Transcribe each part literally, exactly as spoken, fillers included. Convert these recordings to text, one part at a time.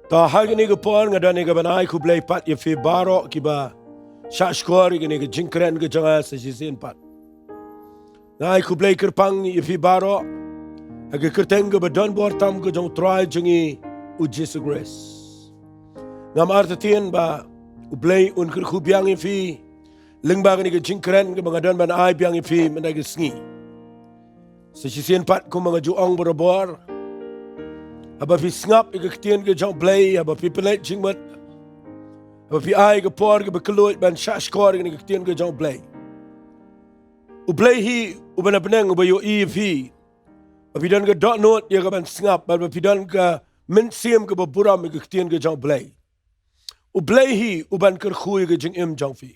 Ta ha kane ka por nga don ïa ka ban ai khublei pat ïa phi baroh kiba shah shkor ïa kane ka jingkren ka jong nga sa shisien pat. Nga ai khublei kyrpang ïa phi baroh ha ka kyrteng kaba don bor tam ka jong u Trai jong ngi u Jisu Khrist. Ngam artatien ba U Blei un kyrkhu biang ïa phi lyngba kane ka jingkren kaba nga don ban ai biang ïa phi mynta ka sngi. Sa shisien pat kumba nga ju ong barabor, haba phi sngap ïa ka ktien ka jong U Blei, haba phi pynleit jingmut, haba phi ai ka por kaba kylluid ban shah shkor ïa kane ka ktien ka jong U Blei, U Blei hi uba na bneng uba ïohi ïa phi. Ba phi don ka dohnud ïa ka ban sngap, bad ba phi don ka mynsiem kaba burom ïa ka ktien ka jong U Blei. U Blei hi uban kyrkhu ïa ka jingim jong phi.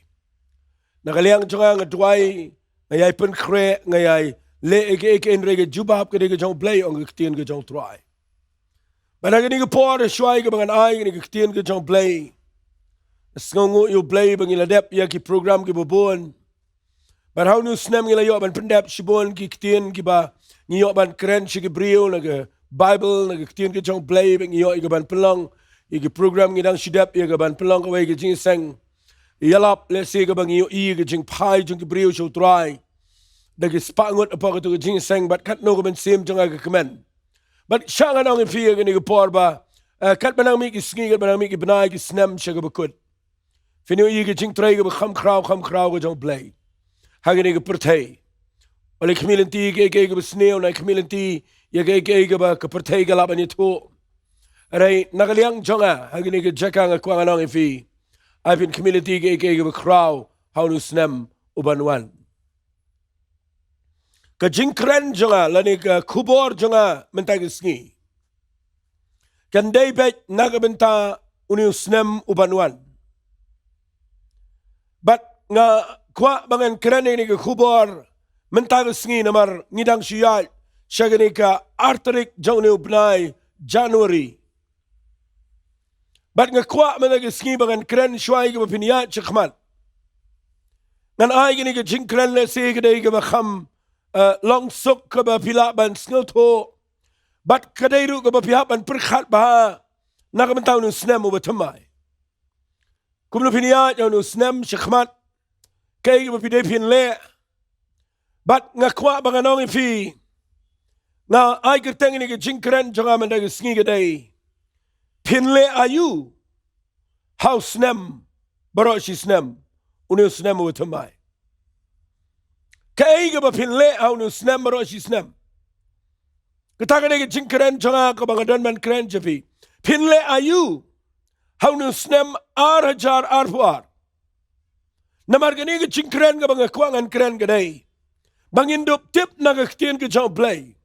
Na ka liang jong nga nga duwai, nga ïai pynkhreh, nga ïai leh ïa kaei kaei, hynrei ka jubab ka dei ka jong U Blei, ong ka ktien ka jong U Trai. Bad ha kane ka por shuwa ïa kaba ngan ai kane ka ktien ka jong U Blei, nga sngewnguh ïa U Blei ba ngi la dep ïa ki program kiba bun. Bad ha une u snem ngi la ïoh ban pyndep shibun ki ktien kiba ngi ïoh ban kren sha ki briew na ka Baibl, na ka ktien ka jong U Blei, bad ngi ïoh ïa ka ban pynlong ïa ki program, ngi dang shu dep ïa ka ban pynlong kawei ka jingïaseng ïalap, lehse kaba ngi ïohi ïa ka jingphai jong ki briew sha U Trai da ki spah ngut hapoh kato ka jingïaseng, bad katno ka mynsiem jong nga ka kmen. Bad shah ngan ong ïa phi ha kane ka por ba, eh, katba nang mih ki sngi, katba nang mih ki bnai, ki snem sha kaba kut, phin ïohi ïa ka jingtrei kaba kham khraw kham khraw ka jong U Blei ha kane ka pyrthei. Wat la khmih lynti ïa kaei kaei kaba sniew, wat la khmih lynti ïa kaei kaei kaba ka pyrthei ka lah ban ïathuh. Hynrei na ka liang jong nga ha kane ka jaka nga kwah ngan ong ïa phi, ai phin khmih lynti ïa kaei kaei kaba khraw ha une u snem uban wan. Ka jingkren jong nga lane ka khubor jong nga mynta ka sngi kan dei beit na ka bynta une u snem uban wan. Bad nga kwah ba ngan kren ïa kane ka khubor mynta ka sngi namar ngi dang shu ïaid sha kane ka ar tarik jong une u bnai January. Bad nga kwah mynta ka sngi ba ngan kren shuwa ïa kaba phin ïaid shakhmat. Ngan ai kane ka jingkren lehse ka dei kaba kham, eh, long suk kaba phi lah ban sngewthuh. Bad ka dei ruh kaba phi hap ban pyrkhat bha na ka bynta une u snem uba thymmai. Kumno phin ïaid ïa une u snem shakhmat, kaei kaba phi dei phin leh. Bad nga kwah ba ngan ong ïa phi, nga ai kyrteng ïa kane ka jingkren jong nga mynta ka sngi ka dei, phin leh aïu ha u snem baroh shi snem, une u snem uba thymmai. Kaei kaba phin leh ha une u snem baroh shi snem. Kata ka dei ka jingkren jong nga kaba nga don ban kren sha phi. Phin leh aïu ha une u snem ar hajar arphew ar. Namar kane ka jingkren kaba nga kwah ngan kren ka dei ba ngin dup tip na ka ktien ka jong U Blei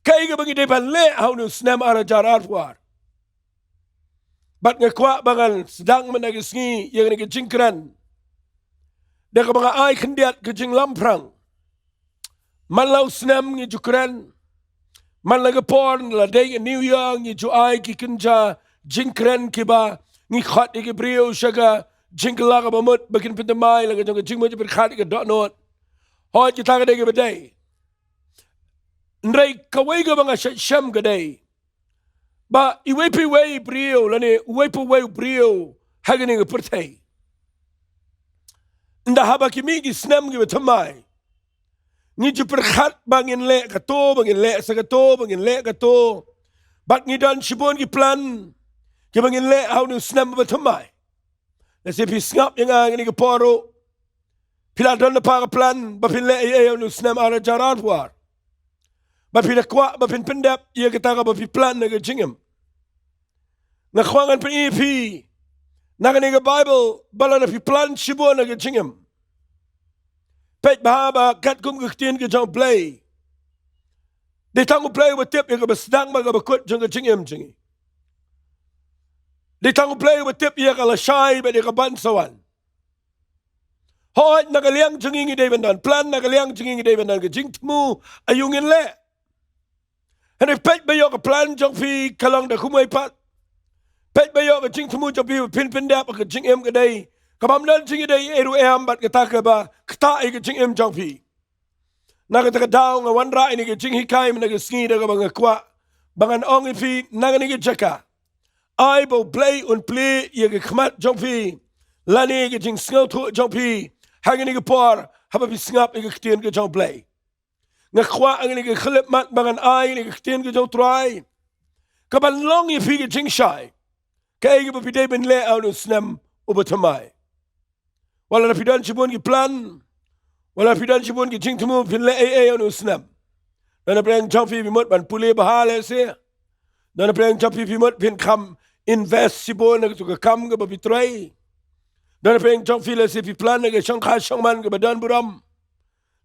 kaei kaba ngi dei ban leh ha une u snem ar hajar arphew ar. Bad nga kwah ba ngan sdang mynta ka sngi ïa kane ka jingkren da kaba nga ai khyndiat ka jinglamphrang. Man la u snem ngi ju kren, man la ka por la dei ka New Year ngi ju ai ki kynja jingkren kiba ngi khot ïa ki briew sha ka jingkylla kaba mut ba kin pynthymmai la ka jong ka jingmut jingpyrkhat ïa ka dohnud. Hooid, kita ka dei kaba dei. Hynrei kawei kaba nga shait shem ka dei ba iwei pa iwei briew lane uwei pa uwei u briew ha kane ka pyrthei, ynda haba ki mih ki snem kiba thymmai, ngi ju pyrkhat ba ngin leh kato, ba ngin leh sa kato, ba ngin leh kato. Bad ngi don shibun ki plan kiba ngin leh ha une u snem ba thymmai. Lehse phi sngap ïa nga ha kane ka por ruh, phi la don lypa ka plan ba phin leh ei ei ha une u snem ar hajar arphew ar. Ba phi da kwah ba phin pyndep ïa kata kaba phi plan ha ka jingim. Nga kwah ngan pyni ïa phi na kane ka Baibl ba lada phi plan shibun ha ka jingim, peit bha ba katkum ka ktien ka jong U Blei, dei tang U Blei uba tip ïa kaba sdang bad kaba kut jong ka jingim jong ngi. Dei tang U Blei uba tip ïa ka lashai bad ïa ka ban sa wan. Hooid, na ka liang jong ngi ngi dei ban don plan, na ka liang jong ngi ngi dei ban don ka jingthmu aïu ngin leh. Hynrei peit ba ïoh ka plan jong phi ka long da kumwei pat. Peit ba ïoh ka jingthmu jong phi ba phin pyndep ha ka jingim ka dei kabym don jingïadei ei ruh em bad kata kaba ktah ïa ka jingim jong phi. Na kata ka daw nga wanrah ïa kane ka jinghikai mynta ka sngi da kaba nga kwah ba ngan ong ïa phi na kane ka jaka, ai ba U Blei un plie ïa ka khmat jong phi, lane ka jingsngewthuh jong phi ha kane ka por haba phi sngap ïa ka ktien ka jong U Blei. Nga kwah ha kane ka khyllipmat ba ngan ai ïa ka ktien ka jong U Trai, ka ban long ïa phi ka jingshai kaei kaba phi dei ban leh ha une u snem uba thymmai. Wat la phi don shibun ki plan, wat la phi don shibun ki jingthmu phin leh ei ei ha une u snem. Don napdeng jong phi phi mut ban pule bha lehse. Don napdeng jong phi phi mut phin kham invest shibun ha kato ka kam kaba phi trei. Don napdeng jong phi lehse phi plan ha ka shongkha shongman kaba don burom.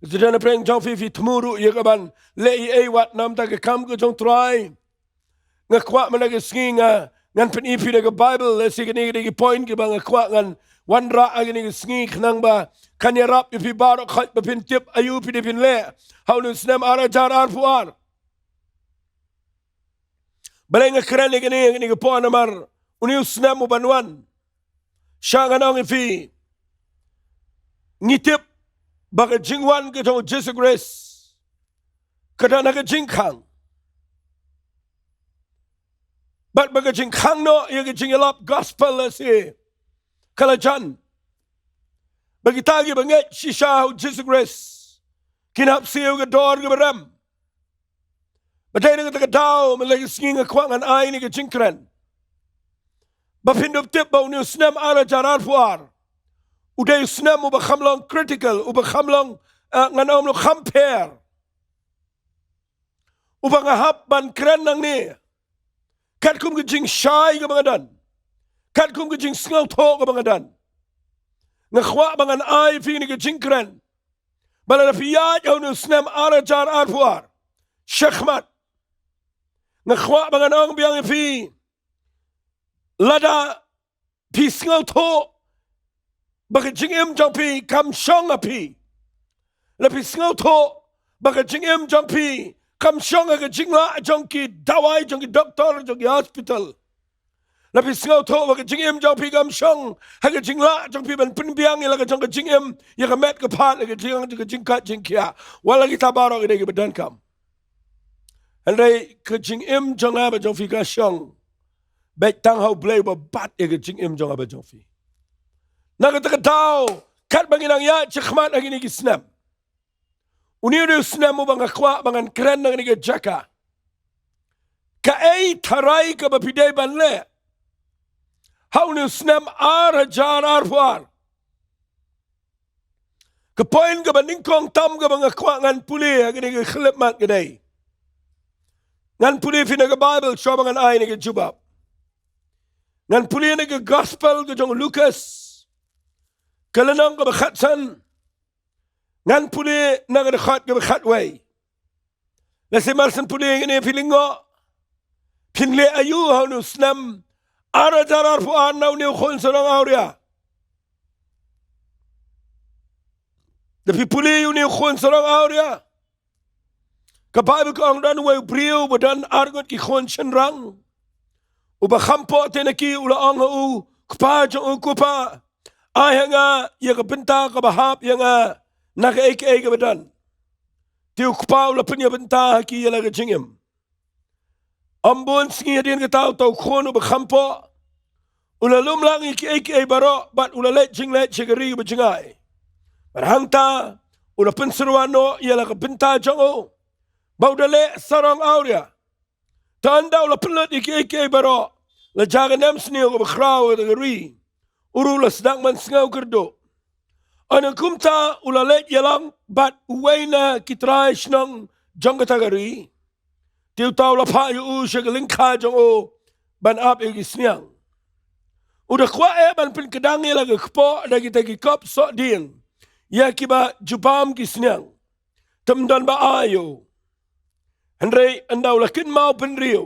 Don napdeng jong phi phi thmu ruh ïa ka ban leh ei ei wat namar ka kam ka jong U Trai. Nga kwah mynta ka sngi nga, ngan pyni phi da ka Bible, lehse kine ki dei ki point kiba nga kwah ngan wanrah ha kine ki sngi khnang ba kan ïarap ïa phi baroh khoit ba phin tip aïu phi dei phin leh ha une u snem ar hajar arphew ar. Balei nga kren ïa kine, ïa kine ki point? Namar une u snem u ban wan, sha ngan ong ïa phi, ngi tip ba ka jingwan ka jong U Jisu Khrist ka don ha ka jingkhang. Bad ba ka jingkhang noh ïa ka jingïalap gospel lehse ka la jan. Ba kita kiba ngeit shisha ha U Jisu Khrist kin hap siew ka dor kaba rem. Ba dei na kata ka daw mynta ka sngi nga kwah ngan ai ïa kane ka jingkren ba phin dup tip ba une u snem ar hajar arphew ar u dei u snem uba kham long critical, uba kham long, eh, ngan ong long kham pher, uba nga hap ban kren nangne katkum ka jingshai kaba nga don, katkum ka jingsngewthuh kaba nga don. Nga kwah ba ngan ai ïa phi kane ka jingkren ba lada phi ïaid ha une u snem ar hajar arphew ar shakhmat, nga kwah ba ngan ong biang ïa phi, lada phi sngewthuh ba ka jingim jong phi kam shong ha phi, lada phi sngewthuh ba ka jingim jong phi kam shong ha ka jinglah jong ki dawai, jong ki doktor, jong ki hospital, lada phi sngewthuh ba ka jingim jong phi kam shong ha ka jinglah jong phi ban pynbiang ïa la ka jong ka jingim, ïa ka met ka phad, ïa ka jing, ka jingkait jingkhiah, wat la kita baroh ki dei kiba donkam. Hynrei ka jingim jong nga bad jong phi ka shong beit tang ha U Blei uba bat ïa ka jingim jong nga bad jong phi. Na kata ka daw, katba ngi nang ïaid shakhmat ha kine ki snem, une u dei u snem uba nga kwah ba ngan kren na kane ka jaka. Kaei tharai kaba phi dei ban leh ha une u snem ar hajar arphew ar? Ka point kaba nyngkong tam kaba nga kwah ngan pule ha kane ka khyllipmat ka dei, ngan pule ïa phi na ka Bible shuwa ba ngan ai ïa kane ka jubab. Ngan pule na ka gospel ka jong u Lukas, ka lynnong kaba khatsan. Ngan pule na ka dkhot kaba khatwei. Lehse mar shen pule ïa kane phi lyngngoh, phin leh aïu ha une u snem ar hajar arphew ar na une u khun sarong awria? Da phi pule ïa une u khun sarong awria, ka Bible ka ong don uwei u briew uba don arngut ki khun shynrang, uba kham pop te na ki, u la ong ha u kpa jong u, Ko Pa, ai ha nga ïa ka bynta kaba hap ïa nga na kaei kaei kaba don. Te u kpa u la pynïabynta ha ki ïa la ka jingim. Ym bun sngi hadien kata, uta u khun uba kham pop u la lum lang ïa kiei kiei baroh bad u la leit jingleit sha ka ri kaba jngai. Bad hangta u la pynsyrwa noh ïa la ka bynta jong u ba u da leh sarong awria. Te ynda u la pynlut ïa kiei kiei baroh, la jia ka nemsniew kaba khraw ha kata ka ri. U ruh u la sdang ban sngew kyrduh. Ynda kumta u la leit ïalang bad uwei na ki trai shnong jong kata ka ri. Te uta u la phah ïa u sha ka lyngkha jong u ban ap ïa ki sniang. U da kwah eh ban pynkdang ïa la ka kpoh da kita ki kop sohdieng ïa kiba ju bam ki sniang. Te ym don ba ai ïa u. Hynrei ynda u la kynmaw bynriew,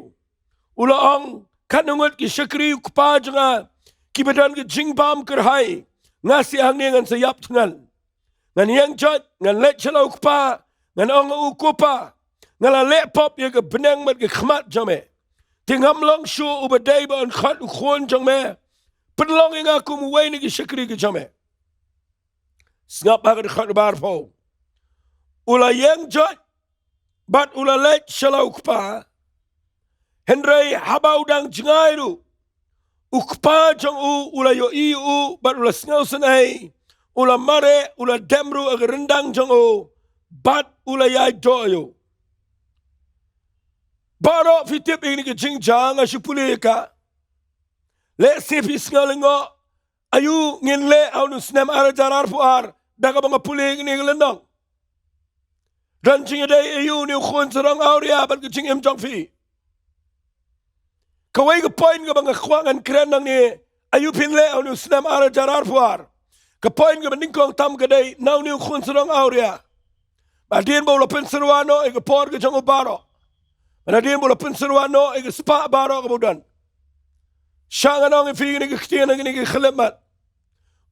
u la ong, Katno ngut ki shakri u kpa jong nga kiba don ka jingbam kyrhai, nga sha hangne ngan sa ïap thngan. Ngan ïeng joit, ngan leit sha la u kpa, ngan ong ha u, Ko Pa, nga la leh pop ïa ka bneng bad ka khmat jong me. Te ngam long shuh uba dei ban khot u khun jong me. Pynlong ïa nga kum uwei na ki shakri ki jong me. Sngap ha ka dkhot ba arphew. U la ïeng joit bad u la leit sha la u kpa. Hynrei haba u dang jngai ruh, U kpa jong u u la ïohi ïa u bad u la sngewsynei, u la mareh, u la dem ruh ha ka ryndang jong u bad u la ïai doh ïa u. Baroh phi tip ïa kane ka jingjia, nga shu pule ïa ka. Lehse phi sngew lyngngoh, aïu ngin leh ha une u snem ar hajar arphew ar da kaba nga pule ïa kane ka lynnong. Don jingïadei aïu une u khun sarong awria bad ka jingim jong phi? Kawei ka point kaba nga kwah ngan kren nangne, aïu phin leh ha une u snem ar hajar arphew ar. Ka point kaba nyngkong tam ka dei na une u khun sarong awria. Hadien ba u la pynsyrwa noh ïa ka por ka jong u baroh. Bad hadien ba u la pynsyrwa noh ïa ka spah baroh kaba u don. Sha ngan ong ïa phi kane ka ktien, kane ka khyllipmat.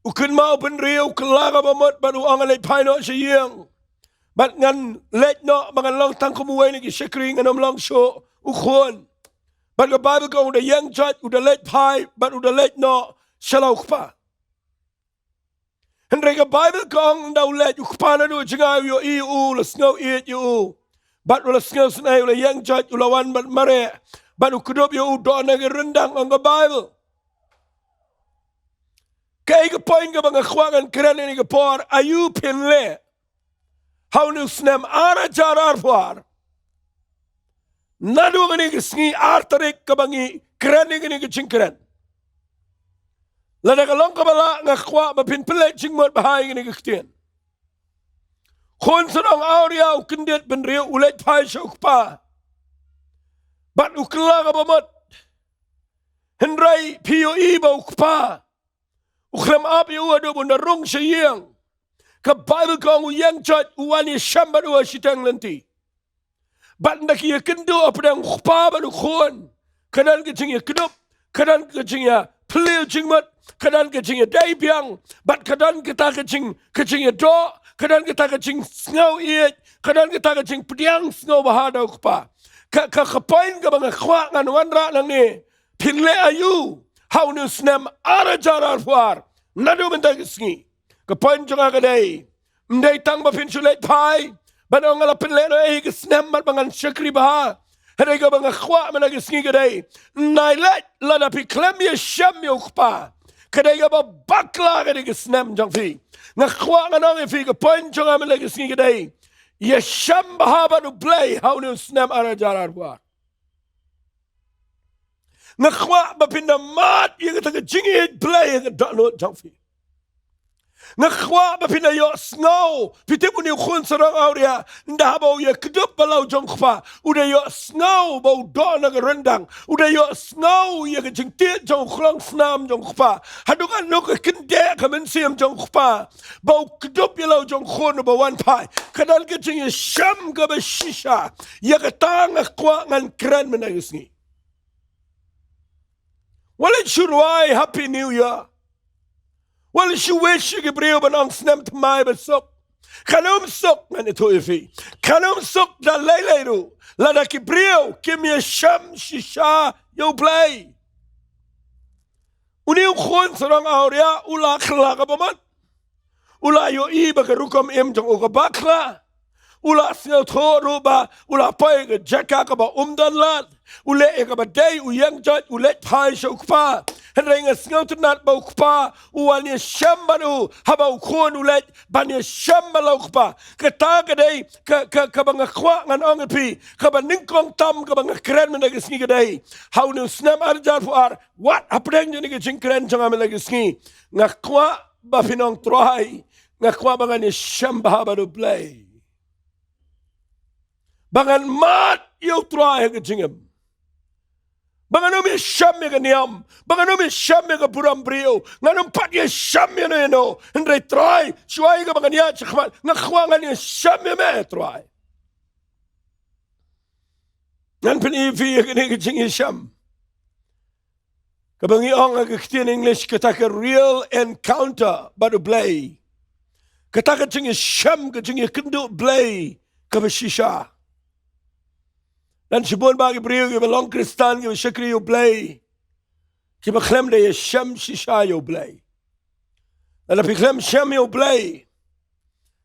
U kynmaw bynriew, u kylla kaba mut bad u ong, ngan leit phai noh sha ïing. Bad ngan leit noh ba ngan long tang kum uwei na ki shakri, ngan ym long shuh u khun. Bad ka Baibl ka ong u da ïeng jait, u da leit phai bad u da leit noh sha la u kpa. Hynrei ka Baibl ka ong ynda u leit, u kpa naduh jngai u ïohi ïa u, u la sngew ïeit ïa u. Bad u la sngewsynei, u la ïeng jait, u la wan bad mareh. Bad u kdup ïa u, doh na ka ryndang, ong ka Baibl. Kaei ka point kaba nga kwah ngan kren ha kane ka por, aïu phin leh ha une u snem ar hajar arphew ar? Naduh kane ka sngi ar tarik kaba ngi kren ïa kane ka jingkren. Lada ka long kaba lah, nga kwah ba phin pynleit jingmut bha ïa kane ka ktien. Khun sarong awria, u kyndit bynriew, u leit phai sha u kpa. Bad u kylla kaba mut. Hynrei phi ïohi ba u kpa u khlem ap ïa u haduh ba un da rung sha ïing. Ka Baibl ka ong u ïeng jait, u wan ïashem bad u ha shiteng lynti. Bad ynda ki ïakynduh hapdeng u kpa bad u khun, ka don ka jingïakdup, ka don ka jingïaphylliew jingmut, ka don ka jingïadei biang, bad ka don kata ka jing, ka jingïadoh, ka don kata ka jingsngew ïeit, ka don kata ka jingpdiang sngewbha da u kpa. Ka, ka, ka point kaba nga kwah ngan wanrah nangne, phin leh aïu ha une u snem ar hajar arphew ar naduh mynta ka sngi? Ka point jong nga ka dei, ym dei tang ba phin shu leit phai ban ong, nga la pynlehnohei ïa ka snem bad ba ngan shakri bha. Hynrei kaba nga kwah mynta ka sngi ka dei, nai leit, lada phi khlem ïashem ïa u kpa, ka dei kaba bakla ka dei ka snem jong phi. Nga kwah ngan ong ïa phi, ka point jong nga mynta ka sngi ka dei, ïashem bha bad U Blei ha une u snem ar hajar arphew ar. Nga kwah ba phin da mad ïa kata ka jingïeit Blei ha ka dohnud jong phi. Nga kwah ba phin da ïohsngew. Phi tip, une u khun sarong awria, ynda haba u ïakdup bad la u jong u kpa, u da ïohsngew ba u doh na ka ryndang, u da ïohsngew ïa ka jingtied jong u khlongsnam jong u kpa, haduh katno ka kyndeh ka mynsiem jong u kpa ba u kdup ïa la u jong u khun uba wan phai. Ka don ka jingïashem kaba shisha ïa kata nga kwah ngan kren mynta ka sngi. Wat leit shu rwai Happy New Year. Wat leit shu wish ïa ki briew ban ong snem thymmai ba suk. Kan ym suk, ngan ïathuh ïa phi. Kan ym suk da lei lei ruh lada ki briew kim ïashem shisha ïa U Blei. Une u khun sarong awria u la kylla kaba mut. U la ïohi ba ka rukom im jong u ka bakla. U la sngewthuh ruh ba u la poi ka jaka kaba um don lad. U leh ïa kaba dei, u ïeng jait, u leit phai sha u kpa. Hynrei nga sngewtynnat ba u kpa u wan ïashem bad u haba u khun u leit ban ïashem bad la u kpa. Kata ka dei ka, ka, kaba nga kwah ngan ong ïa phi, kaba nyngkong tam kaba nga kren mynta ka sngi ka dei, ha une u snem ar hajar arphew ar, wat hapdeng jong kane ka jingkren jong nga mynta ka sngi, nga kwah ba phin ong, Trai, nga kwah ba ngan ïashem bha bad U Blei, ba ngan mad ïa U Trai ha ka jingim, ba ngan ym ïashem ïa ka niam, ba ngan ym ïashem ïa ka burom briew, ngan ym pat ïashem ïano ïano. Hynrei Trai, shuwa ïa kaba ngan ïaid shakhmat, nga kwah ngan ïashem ïa me, Trai. Ngan pyni ïa phi ïa kane ka jingïashem, kaba ngi ong ha ka ktien English, kata ka real encounter bad U Blei. Kata ka jingïashem, ka jingïakynduh Blei kaba shisha. Don shibun bah ki briew kiba long Khristan, kiba shakri ïa U Blei, kiba khlem da ïashem shisha ïa U Blei. Lada phi khlem shem ïa U Blei,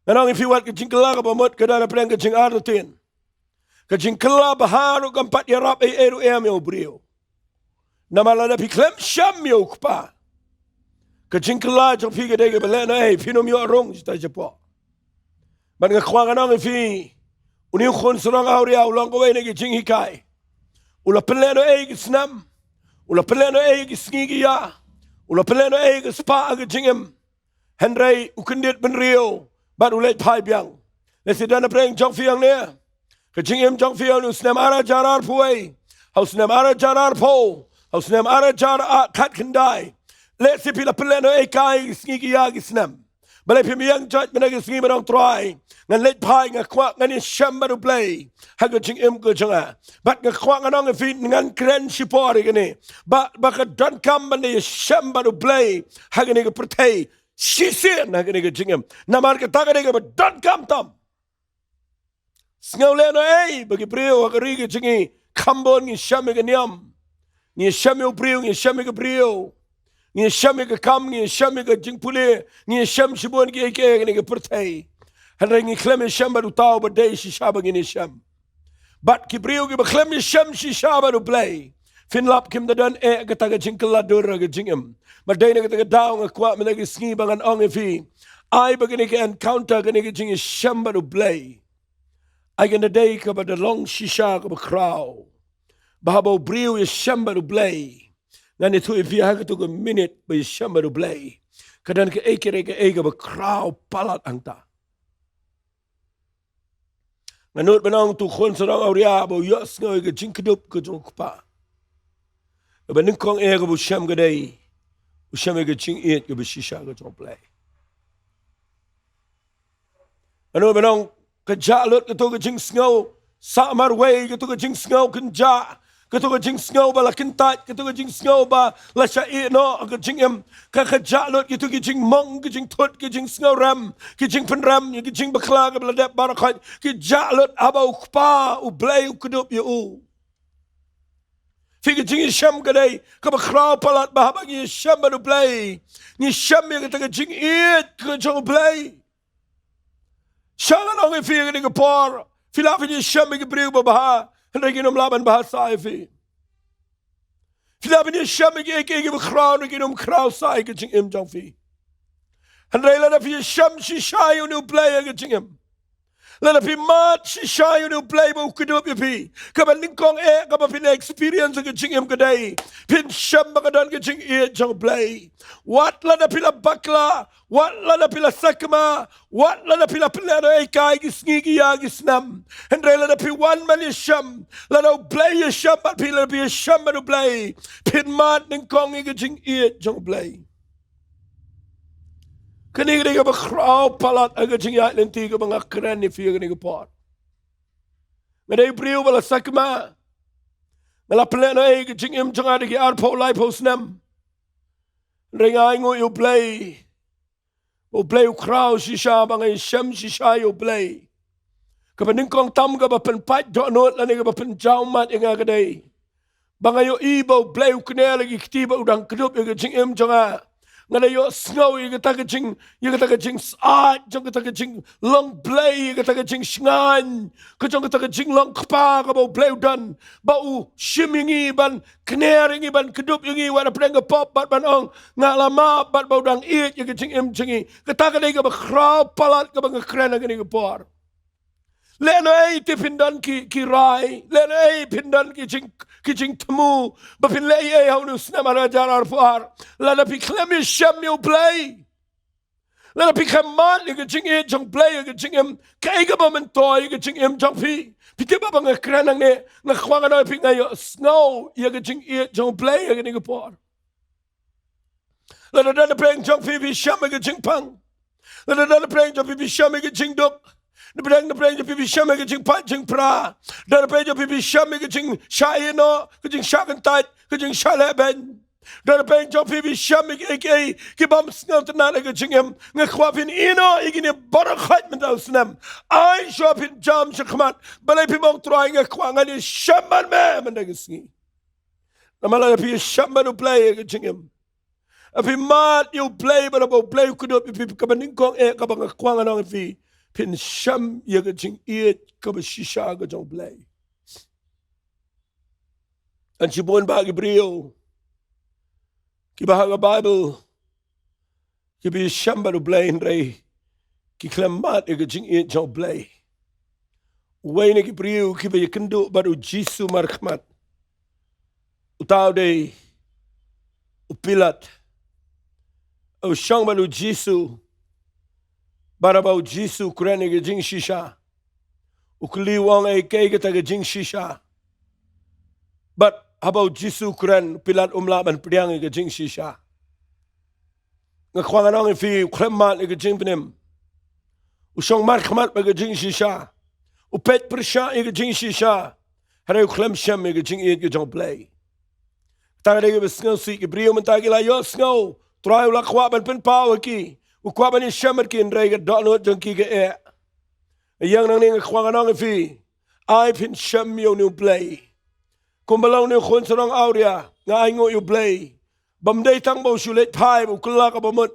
ngan ong ïa phi, wat ka jingkylla kaba mut ka don hapdeng ka jingartatien. Ka jingkylla bha ruh kam pat ïarap ei ei ruh em ïa u briew. Namar lada phi khlem shem ïa u Kpa, ka jingkylla jong phi ka dei kaba lehnohei, phin ym ïoh rung shata shapoh. Bad nga kwah ngan ong ïa phi, une u khun sarong awria u long kawei na ki jinghikai. U la pynlehnohei ki snem, u la pynlehnohei ki sngi ki ïa, u la pynlehnohei ka spah ha ka jingim. Hynrei u kyndit bynriew bad u leit phai biang. Lehse don napdeng jong phi hangne, ka jingim jong phi ha u snem ar hajar arphew wei, ha u snem ar hajar arphew, ha u snem ar hajar khatkhyndai. Lehse phi la pynlehnohei kai ki sngi ki ïa ki snem. Balei phim ïeng jot mynta ka sngi, ban ong, Trai, ngan leit phai, nga kwah ngan ïashem bad U Blei ha ka jingim ka jong nga. Bad nga kwah ngan ong ïa phi, ngan kren shipor ïa kane, ba, ba ka donkam ban ïashem bad U Blei ha kane ka pyrthei shisien ha kane ka jingim. Namar kata ka dei kaba donkam tam. Sngew lehnohei ba ki briew ha ka ri ka jong ngi kham bun ngi shem ïa ka niam, ngi shem ïa u briew, ngi shem ïa ka briew, ngi shem ïa ka kam, ngi shem ïa ka jingpule, ngi shem shibun kiei kiei ha kane ka pyrthei. Hynrei ngi khlem ïashem bad uta uba dei shisha ba ngin ïashem. Bad ki briew kiba khlem ïashem shisha bad U Blei, phin lap kim da don eh kata ka jingkylla dur ha ka jingim. Bad dei na kata ka daw nga kwah mynta ka sngi ba ngan ong ïa phi, ai ba kane ka encounter, kane ka jingïashem bad U Blei, ai kan da dei kaba da long shisha kaba khraw. Ba haba u briew u ïashem bad U Blei, ngan ïathuh ïa phi ha katu ka minit ba ïashem bad U Blei, ka don kaei kaei kaei kaba khraw palat hangta. Nga nud ban ong, utu u khun sarong awria ba u ïohsngew ïa ka jingkdup ka jong u kpa, kaba nyngkong eh kaba u shem ka dei, u shem ïa ka jingïeit kaba shisha ka jong U Blei. Nga nud ban ong, ka jah lut katu ka jingsngew sah marwei, katu ka jingsngew kynjah, katu ka jingsngew ba la kyntait, katu ka jingsngew ba la shah ïeh noh ha ka jingim. Ka, ka jah lut katu ki jingmong, ki jingthut, ki jingsngew rem, ki jingpynrem, ki jingbakla kaba la dep baroh khoit, ki jah lut haba u kpa U Blei u kdup ïa u. Phi, ka jingïashem ka dei kaba khraw palat ba haba ngi ïashem bad U Blei, ngi shem ïa kata ka jingïeit ka jong U Blei. Sha ngan ong ïa phi ha kane ka por, phi lah phin ïashem ïa ki briew babha, hynrei kin ym lah ban bha sah ïa phi. Phi lah phin ïashem ïa kiei kiei kiba khraw, hynrei kin ym khraw sah ïa ka jingim jong phi. Hynrei lada phi ïashem shisha ïa une U Blei ha ka jingim, lada phi mad shisha ïa une U Blei ba u kdup ïa phi, kaba nyngkong eh kaba phin experience ha ka jingim ka dei, phin shem ba ka don ka jingïeit jong U Blei. Wat lada phi la bakla, wat lada phi la sakma, wat lada phi la pynlehnohei kai ki sngi ki ïa ki snem, hynrei lada phi wan ban ïashem, lada U Blei ïashem bad phi, lada phi ïashem bad U Blei, phin mad nyngkong ïa ka jingïeit jong U Blei. Kane ka dei kaba khraw palat ha ka jingïaid lynti kaba nga kren ïa phi ha kane ka por. Nga dei u briew ba la sakma, nga la pynlehnohei ka jingim jong nga da ki arphew laiphew snem. Hynrei nga ainguh ïa U Blei ba U Blei u khraw shisha, ba nga ïashem shisha ïa U Blei. Kaba nyngkong tam kaba pynpait dohnud lane kaba pynjaw mat ïa nga ka dei ba nga ïohi ba U Blei u kner ïa ki kti ba u dang kdup ïa ka jingim jong nga. Nga la ïohsngew ïa kata ka jing, ïa kata ka jingsyaid jong kata ka jinglong Blei, ïa kata ka jingshngaiñ ka jong kata ka jinglong kpa kaba U Blei u don, ba u shim ïa ngi ban kner ïa ngi, ban kdup ïa ngi wat hapdeng ka pop, bad ban ong nga la map, bad ba u dang ïeit ïa ka jingim jong ngi. Kata ka dei kaba khraw palat kaba nga kren ha kane ka por. Lehnohei te phin don ki, ki rai, lehnohei phin don ki jing, ki jingthmu ba phin leh ei ei ha une u snem ar hajar arphew ar, lada phi khlem ïashem ïa U Blei, lada phi khlem mad ïa ka jingïeit jong U Blei ha ka jingim, kaei kaba myntoi ïa ka jingim jong phi? Phi tip ba nga kren hangne, nga kwah ngan ong ïa phi, nga ïohsngew ïa ka jingïeit jong U Blei ha kane ka por. Lada don napdeng jong phi phi shem ïa ka jingpang, lada don napdeng jong phi phi shem ïa ka jingduk, napdeng, napdeng jong phi phi shem ïa ka jingpait jingpra, don napdeng jong phi phi shem ïa ka jingshah ïehnoh, ka jingshah kyntait, ka jingshah lehbeiñ, don napdeng jong phi phi shem ïa kiei kiei ki bym sngewtynnat ha ka jingim, nga kwah phin ïehnoh ïa kine baroh khoit mynta u snem. Ai shuwa phin jam shakhmat, balei? Phi ong, Trai, nga kwah ngan ïashem bad me mynta ka sngi. Namar lada phi ïashem bad U Blei ha ka jingim, phi mad ïa U Blei, bad haba U Blei u kdup ïa phi, kaba nyngkong eh kaba nga kwah ngan ong ïa phi, phin shem ïa ka jingïeit kaba shisha ka jong U Blei. Ngan shibun bah ki briew Kiba ha ka Baibl kiba ïashem bad U Blei hynrei ki khlem mad ïa ka jingïeit jong U Blei. Uwei na ki briew kiba ïakynduh bad U Jisu markhmat, uta u dei u Pilat. U shong bad U Jisu bad haba U Jisu u kren ïa ka jingshisha, u kylli, u ong, "Ei, kaei kata ka jingshisha?" Bad haba U Jisu u kren, Pilat um lah ban pdiang ïa ka jingshisha. Nga kwah ngan ong ïa phi, u khlem mad ïa ka jingpynim. U shong markhmat bad ka jingshisha. U peit pyrshah ïa ka jingshisha. Hynrei u khlem shem ïa ka jingïeit ka jong U Blei. Tang dei kiba sngewsih, ki briew mynta ki la ïohsngew U Trai u la kwah ban pynpaw ha ki, u kwah ban ïashem bad ki, hynrei ka dohnud jong ki ka eh. Ïa nga nangne nga kwah ngan ong ïa phi, ai phin shem ïa une U Blei. Kumba long une u khun sarong awria, nga ainguh ïa U Blei. Bym dei tang ba u shu leit phai, ba u kylla kaba mut.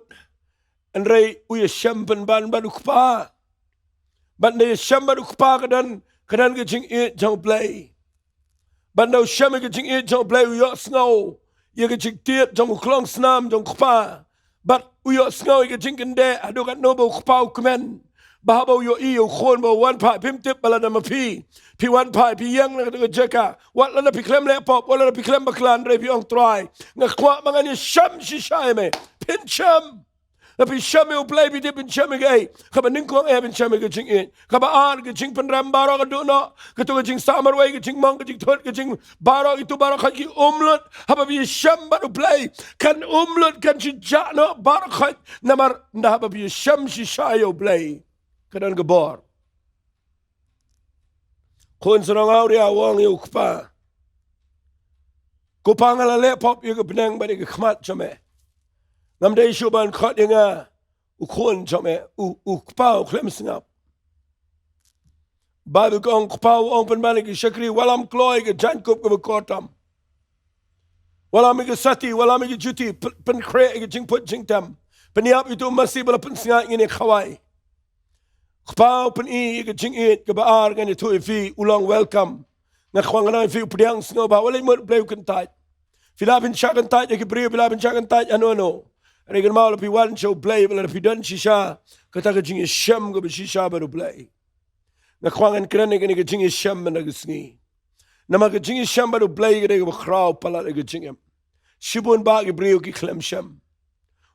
Hynrei u ïashem pynban bad U Kpa. Bad ynda ïashem bad U Kpa ka don, ka don ka jingïeit jong U Blei. Bad ynda u shem ïa ka jingïeit jong U Blei, u ïohsngew ïa ka jingtied jong u khlongsnam jong U Kpa. Bad u ïohsngew ïa ka jingkyndeh haduh katno ba U Kpa u kmen. Ba haba u ïohi ïa u Khun ba u wan phai, phim tip ba lada ma phi, phi wan phai, phi ïeng na kata ka jaka, wat lada phi khlem leh pop, wat lada phi khlem bakla, hynrei phi ong, "Trai, nga kwah ba ngan ïashem shisha ïa me." Phin shem. Lada phi shem ïa U Blei, phi tip phin shem ïa kaei? Kaba nyngkong, eh, phin shem ïa ka jingïeit. Kaba ar, ka jingpynrem baroh ka duh noh. Kato ka jingsamarwei, ka jingmong, ka jingthut, ka jing baroh, itu baroh khoit ki um lut. Haba phi ïashem bad U Blei, kan um lut, kan shu jah noh baroh khoit. Namar ynda haba phi ïashem shisha ïa U Blei, ka don ka bor. Khun sarong awria u ong ïa U Kpa, "Ko Pa, nga la leh pop ïa ka bneng bad ïa ka khmat jong me. Ngam dei shuh ban khot ïa nga u khun jong me." U, U Kpa u khlem sngap. Baibl ka ong, U Kpa u ong pynban ïa ki shakri, "Wallam kloi ïa ka jaiñkup kaba kor tam. Wallam ïa ka sati, wallam ïa ka juti, pyn-, pynkhreh ïa ka jingput jingtem. Pynïap ïa uto u masi ba la pynsngaid, ngin ïa khawai." U Kpa u pyni ïa ka jingïeit. Kaba ar, ngan ïathuh ïa phi, u long welcome. Nga kwah ngan ong ïa phi, u pdiang sngewbha, wat leit mut U Blei u kyntait. Phi lah phin shah kyntait ïa ki briew, phi lah phin shah kyntait hano hano. Hynrei kynmaw, lada phi wan sha U Blei, lada phi don shisha kata ka jingïashem kaba shisha bad U Blei. Nga kwah ngan kren ïa kane ka jingïashem mynta ka sngi. Namar ka jingïashem bad U Blei ka dei kaba khraw palat ïa ka jingim. Shibun bah ki briew ki khlem shem.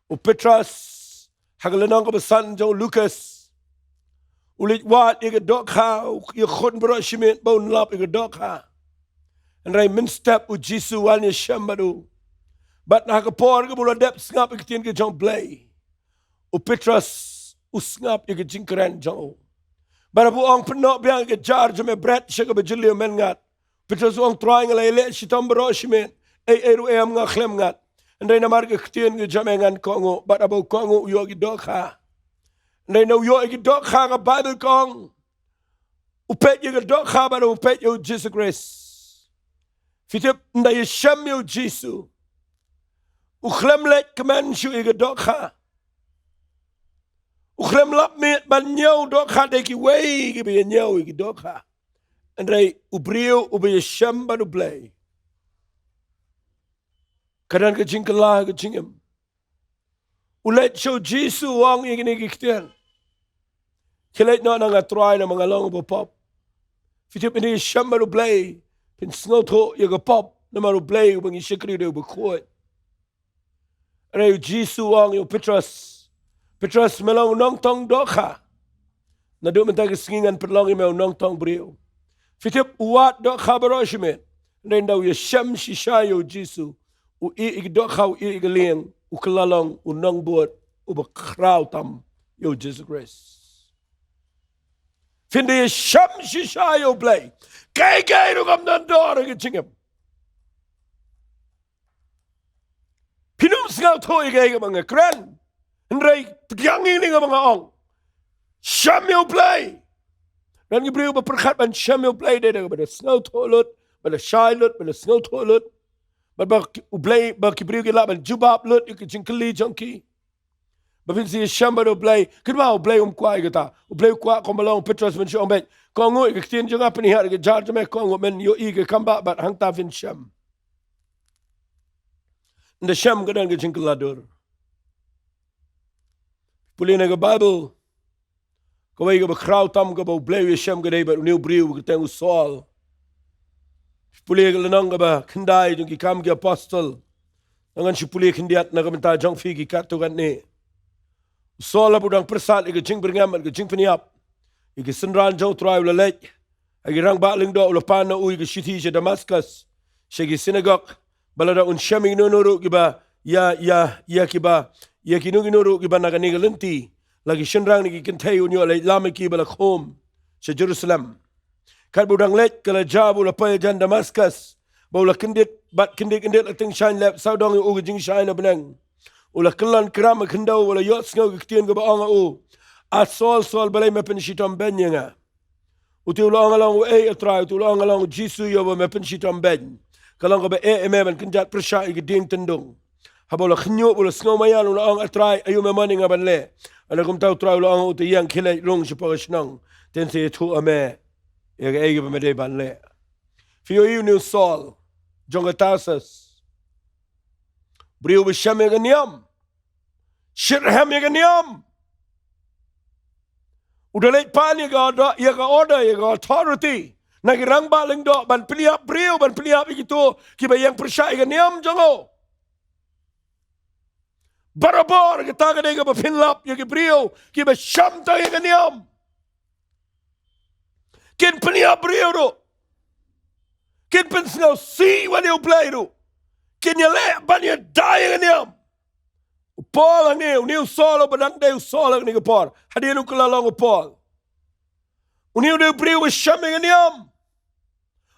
U Petros, ha ka lynnong kaba san jong u Lukas, u leit wad ïa ka dohkha, u ïakhun baroh shi miet ba un lap ïa ka dohkha. Hynrei mynstep U Jisu u wan ïashem bad u. Bad ha ka por kaba u la dep sngap ïa ka ktien ka jong U Blei, u Petros u sngap ïa ka jingkren jong u. Bad haba u ong, "Pynnoh biang ïa ka jar jong me bret sha kaba jylliew, men ngat." Petros u ong, "Trai, nga la ïaleh shitom baroh shi miet, ei ei ruh em nga khlem ngat. Hynrei namar ka ktien ka jong me ngan kohnguh." Bad haba u kohnguh, u ïoh ïa ki dohkha. Hynrei ynda u ïoh ïa ki dohkha, ka Baibl ka ong, u peit ïa ka dohkha bad u peit ïa U Jisu Khrist. Phi tip, ynda ïashem ïa U Jisu, u khlem leit kmen shuh ïa ka dohkha. U khlem lap miet ban ñiew dohkha da kiwei kiba ïa ñiew ïa ki dohkha. Hynrei u briew uba ïashem bad U Blei, ka don ka jingkylla ha ka jingim. U leit sha U Jisu, u ong ïa kine ki ktien, "Khie leit noh na nga, Trai, namar nga long uba pop." Phi tip, ynda ïashem bad U Blei, phin sngewthuh ïa ka pop, namar U Blei uba ngi shakri u dei uba khuid. Hynrei U Jisu u ong ïa u Petros, "Petros, me long u nongtong dohkha. Naduh mynta ka sngi ngan pynlong ïa me u nongtong briew." Phi tip, u wad dohkha baroh shi miet. Hynrei ynda u ïashem shisha ïa U Jisu, u ïeh ïa ki dohkha, u ïeh ïa ka lieng, u kylla long u nongbud uba khraw tam ïa U Jisu Khrist. Phin da ïashem shisha ïa U Blei, kaei kaei ruh kam don dor ha ka jingim. Phin ym sngewthuh ïa kaei kaba nga kren. Hynrei tang ïa kane kaba nga ong, shem ïa U Blei. Don ki briew ba pyrkhat ban shem ïa U Blei dei da kaba da sngewthuh lut, ba da shai lut, ba da sngewthuh lut. Bad ba ki, U Blei, ba ki briew ki lah ban jubab lut ïa ki jingkylli jong ki. Ba phin sa ïashem bad U Blei, kynmaw, U Blei um kwah ïa kata. U Blei u kwah kumba long u Petros ban shu ong beit, "Kohnguh ïa ka ktien jong nga, pynhiar ïa ka jar jong me, kohnguh, men ïohi ïa ka kambah bad hangta phin shem." Ynda shem ka don ka jingkylla dur. Pule na ka Baibl, kawei kaba khraw tam kaba U Blei u ïashem ka dei bad une u briew ba kyrteng u Saul. Pule ka lynnong kaba khyndai jong Ki Kam ki Apostol. Ngan shu pule khyndiat na ka bynta jong phi ki katto katne. U Saul haba u dang pyrsad ïa ka jingbyrngem bad ka jingpynïap ïa ki synran jong U Trai, u la leit ha ki rangbah lyngdoh, u la pan na u ïa ka shithi sha Damaskus, sha ki synagog, ba lada un shem ïa kino kino ruh kiba, ïa, ïa, ïa kiba, ïa kino kino ruh kiba na kane ka lynti, la ki shynrang ne ki kynthei, un ïoh leit lam ïa ki ba la khum sha Jerusalem. Katba u dang leit ka la jia ba u la poi hajan Damaskus, ba u la kyndit, bad kyndit kyndit la tyngshaiñ lep, sawdong ïa u ka jingshai na bneng. U la kyllon kram ha khyndew, u la ïohsngew ka ktien kaba ong ha u, A Saul, Saul, balei me pynshitom beiñ ïa nga? Uta u la ong, nga long uei, A Trai? Uta u la ong, nga long U Jisu, ïa uba me pynshitom beiñ. Ka long kaba eh ïa me ban kynjat pyrshah ïa ki dieng tyndung. Haba u la khñiuh, u la sngew maïan, u la ong, A Trai, aïu me mon ïa nga ban leh? Ynda kumta U Trai u la ong, uta, ïeng khie leit rung shapoh ka shnong, te yn sa ïathuh ïa me ïa kaei kaba me dei ban leh. Phi ïohi une u Saul jong ka Tarsus, briew ba shem ïa ka niam, shitrhem ïa ka niam. U da leit pan ïa ka order, ïa ka order, ïa ka authority na ki rangbah lyngdoh ban pynïap briew, ban pynïap ïa kito kiba ïeng pyrshah ïa ka niam jong u. Barabor kata ka dei kaba pynlap ïa ki briew kiba shem tang ïa ka niam. Kin pynïap briew ruh. Kin pynsngewsih wan ïa U Blei ruh. Kin ïaleh ban ïada ïa ka niam. U Paul hangne, une u Saul uba dang dei u Saul ha kane ka por, hadien u kylla long u Paul. Une u dei u briew ba shem ïa ka niam.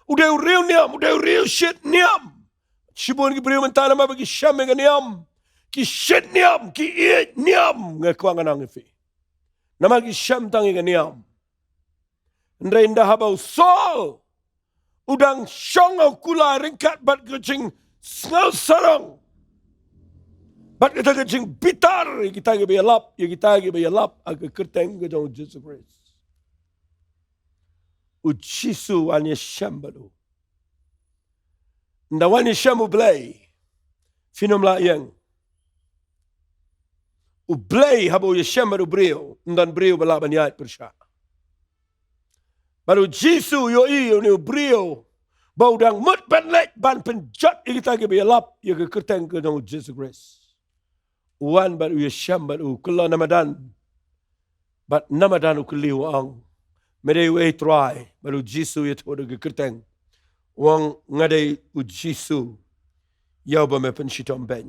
U dei u riew niam, u dei u riew shit niam. Shibun ki briew mynta namar ba ki shem ïa ka niam, ki shit niam, ki ïeit niam, nga kwah ngan ong ïa phi. Namar ki shem tang ïa ka niam. Hynrei ynda haba u Saul u dang shong ha u kulai ryngkat bad ka jingsngewsarong, bad kata ka jingbitar ïa kita kiba ïalap, ïa kita kiba ïalap ha ka kyrteng ka jong U Jisu Khrist, U Jisu u wan ïashem bad u. Ynda wan ïashem U Blei, phin ym lah ïeng. U Blei haba u ïashem bad u briew, ym don briew ba lah ban ïaid pyrshah. Bad U Jisu u ïohi une u briew ba u dang mut ban leit ban pynjot ïa kita kiba ïalap ïa ka kyrteng ka jong U Jisu Khrist. U wan bad u ïashem bad u, kylla na madan. Bad na madan u kylli, u ong, me dei uei, Trai? Bad U Jisu u ïathuh da ka kyrteng, u ong, nga dei U Jisu, ïa uba me pynshitom beiñ.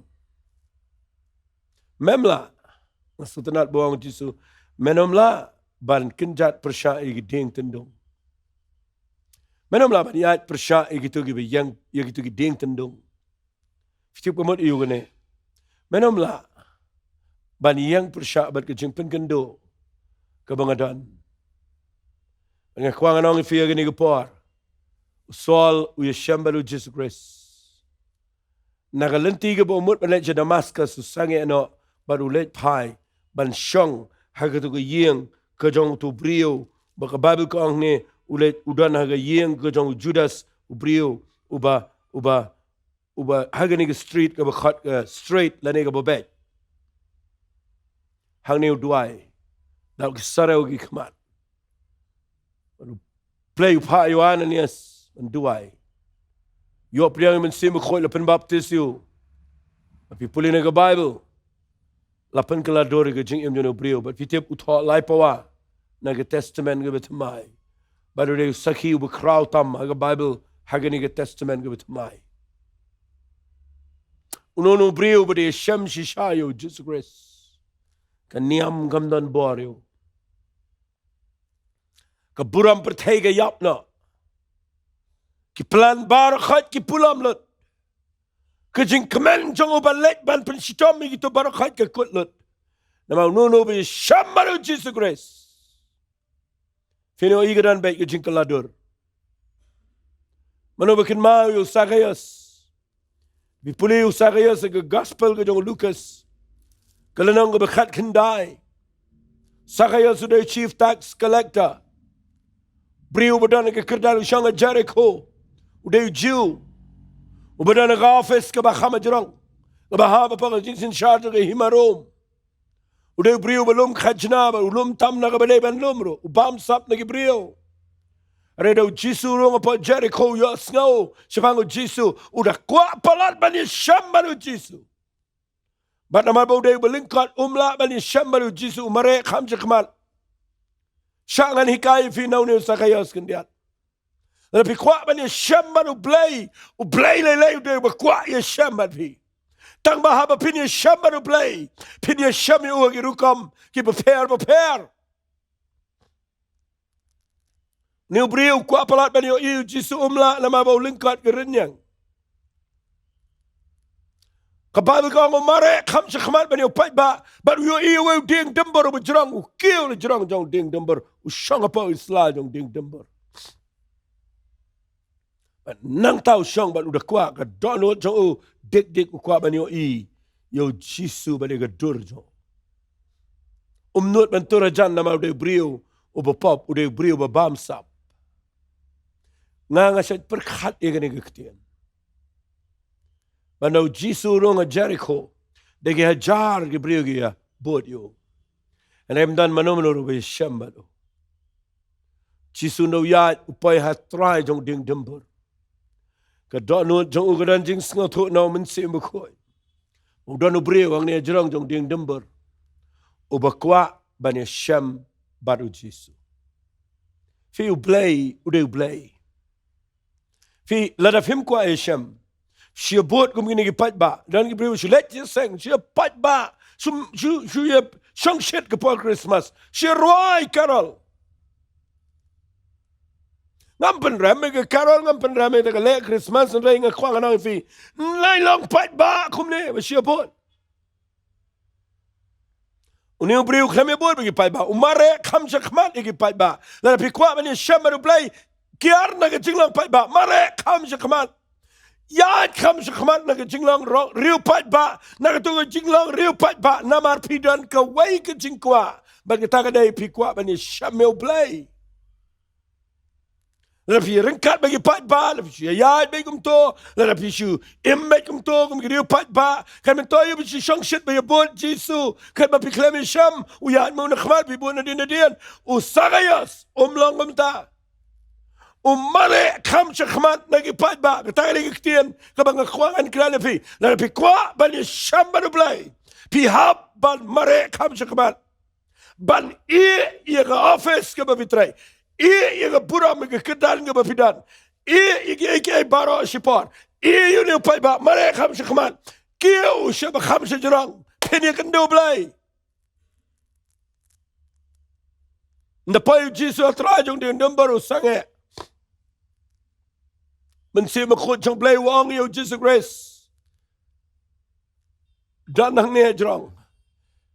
Mem lah, nga sngewtynnat ba u ong U Jisu, men ym lah ban kynjat pyrshah ïa ki dieng tyndung. Men ym lah ban ïaid pyrshah ïa kito kiba ïeng, ïa kito ki dieng tyndung. Phi tip ka mut aïu kane? Men ym lah ban ïeng pyrshah bad ka jingpynkynduh kaba nga don. Nga kwah ngan ong ïa phi ha kane ka por, u Saul u ïashem bad U Jisu Khrist. Na ka lynti kaba u mut ban leit sha Damaskus, u sangeh noh bad u leit phai ban shong ha katu ka ïing ka jong utu u briew ba ka Baibl ka ong hangne, u leit u don ha ka ïing ka jong u Judas, u briew uba, uba, uba ha kane ka street kaba khot ka Straight lane kaba beit. Hangne u duwai da ki sarew ki khmat. Bad U Blei u phah ïa u Ananias ban duwai. Ïoh pdiang ïa u Mynsiem Bakhuid, la pynbaptis ïa u. Bad phi pule na ka Baibl, la pynkylla dur ïa ka jingim jong u briew. Bad phi tip u thoh lai pawa na ka Testament kaba thymmai. Bad u dei u sakhi uba khraw tam ha ka Baibl ha kane ka Testament kaba thymmai. Uno uno u briew ba dei shem shisha ïa u Jisu Khrist, ka niam kam don bor ïa u. Ka burom pyrthei ka ïap noh. Ki plan baroh khoit ki pulom lut. Ka jingkmen jong u ban leit ban pynshitom ïa kito baroh khoit ka kut lut. Namar uno uno ba ïashem bad u Jisu Khrist, phin ïohi ka don beit ka jingkylla dur. Mano ba kynmaw ïa u Sakaios? Phi pule ïa u Sakaios ha ka Gospel ka jong u Lukas, ka lynnong kaba khatkhyndai. Sakaios u dei u chief tax collector, briew uba don ha ka kyrdan u shong ha Jerikho. U dei u Jiw uba don ha ka office kaba kham hajrong, Kaba hap hapoh ka jingsynshar jong ka hima Rom. U dei u briew uba lum khajna, bad u lum tam na kaba dei ban lum ruh, u bamsap na ki briew. Hynrei da u Jisu u rung hapoh Jeriko, u ïohsngew shaphang u Jisu, u da kwah palat ban ïashem bad u Jisu. Bad namar ba u dei uba lyngkot, um lah ban ïashem bad u Jisu, u mareh kham shakhmat. Shah ngan hikai ïa phi na une u Sakaios khyndiat. Lada phi kwah ban ïashem bad U Blei, U Blei lei lei u dei uba kwah ïashem bad phi. Tang ba haba phin ïashem bad U Blei, phin ïashem ïa u ha ki rukom kiba pher bapher. Une u briew u kwah palat ban ïohi ïa u Jisu, um lah namar ba u lyngkot ka rynïeng. Ka Baibl ka ong u mareh kham shakhmat ban ïa u paidbah, bad u ïohi uwei u dieng dymbor uba jrong, u kiew la jrong jong u dieng dymbor, u shong hapoh i sla jong u dieng dymbor. Bad nangta u shong bad u da kwah, ka dohnud jong u dik dik u kwah ban ïohi ïa u Jisu bad ïa ka dur jong u. Um nud ban tur hajan namar u dei u briew uba pop, u dei u briew uba bamsap. Nga nga shait pyrkhat ïa kane ka ktien. Ba na u Jisu u rung ha Jeriko, da ki hajar ki briew ki ïa bud ïa u. Hynrei ym don mano mano ruh ba ïashem bad u. Jisu u ïaid u poi ha trai jong dieng dymbor. Ka dohnud jong u ka don jingsngewthuh na u Mynsiem Bakhuid. U don u briew hangne ha jrong jong dieng dymbor uba kwah ban ïashem bad u Jisu. Phi, U Blei u dei U Blei. Phi, lada phim kwah ïashem, shu ïa bud kum kine ki paidbah. Don ki briew shu leit sha seng, shu ïa paidbah, shu, shu, shu ïa shongshit ka por Christmas, shu ïa rwai carol. Ngam pynrem ïa ka carol, ngam pynrem ïa ka leh Christmas, hynrei nga kwah ngan ong ïa phi, nai long paidbah kumne, ba shu ïa bud. Une u briew u khlem ïa bud bad ki paidbah, u mareh kham shakhmat ïa ki paidbah. Lada phi kwah ban ïashem bad U Blei, kiar na ka jinglong paidbah, mareh kham shakhmat. Ïaid kham shakhmat na ka jinglong ro-, riew paidbah, na katu ka jinglong riew paidbah, namar phi don kawei ka jingkwah. Bad kata ka dei phi kwah ban ïashem ïa U Blei. Lada phi ryngkat bad ki paidbah, lada phi shu ïaid bad kumto, lada phi shu im bad kumto kum ki riew paidbah, kan myntoi ïa phi shu shongshit bad ïa bud Jisu, katba phi khlem ïashem, u ïaid ma u na khmat, phi bud nadien nadien. U Sakaios um long kumta. U mareh kham shakhmat na ki paidbah, kata ka dei ka ktien kaba nga kwah ngan kren ïa phi. Lada phi kwah ban ïashem bad U Blei, phi hap ban mareh kham shakhmat. Ban ïeh ïa ka office kaba phi trei. Ïeh ïa ka burom, ïa ka kyrdan kaba phi don. Ïeh ïa kiei kiei baroh shipor. Ïeh ïa une u paidbah, mareh kham shakhmat. Kiew shaba kham shajrong. Phin ïakynduh Blei. Ynda poi u Jisu ha trai jong dieng dymbor u sangeh. Mynsiem Bakhuid jong U Blei u ong ïa u Jisu Khrist, don hangne hajrong.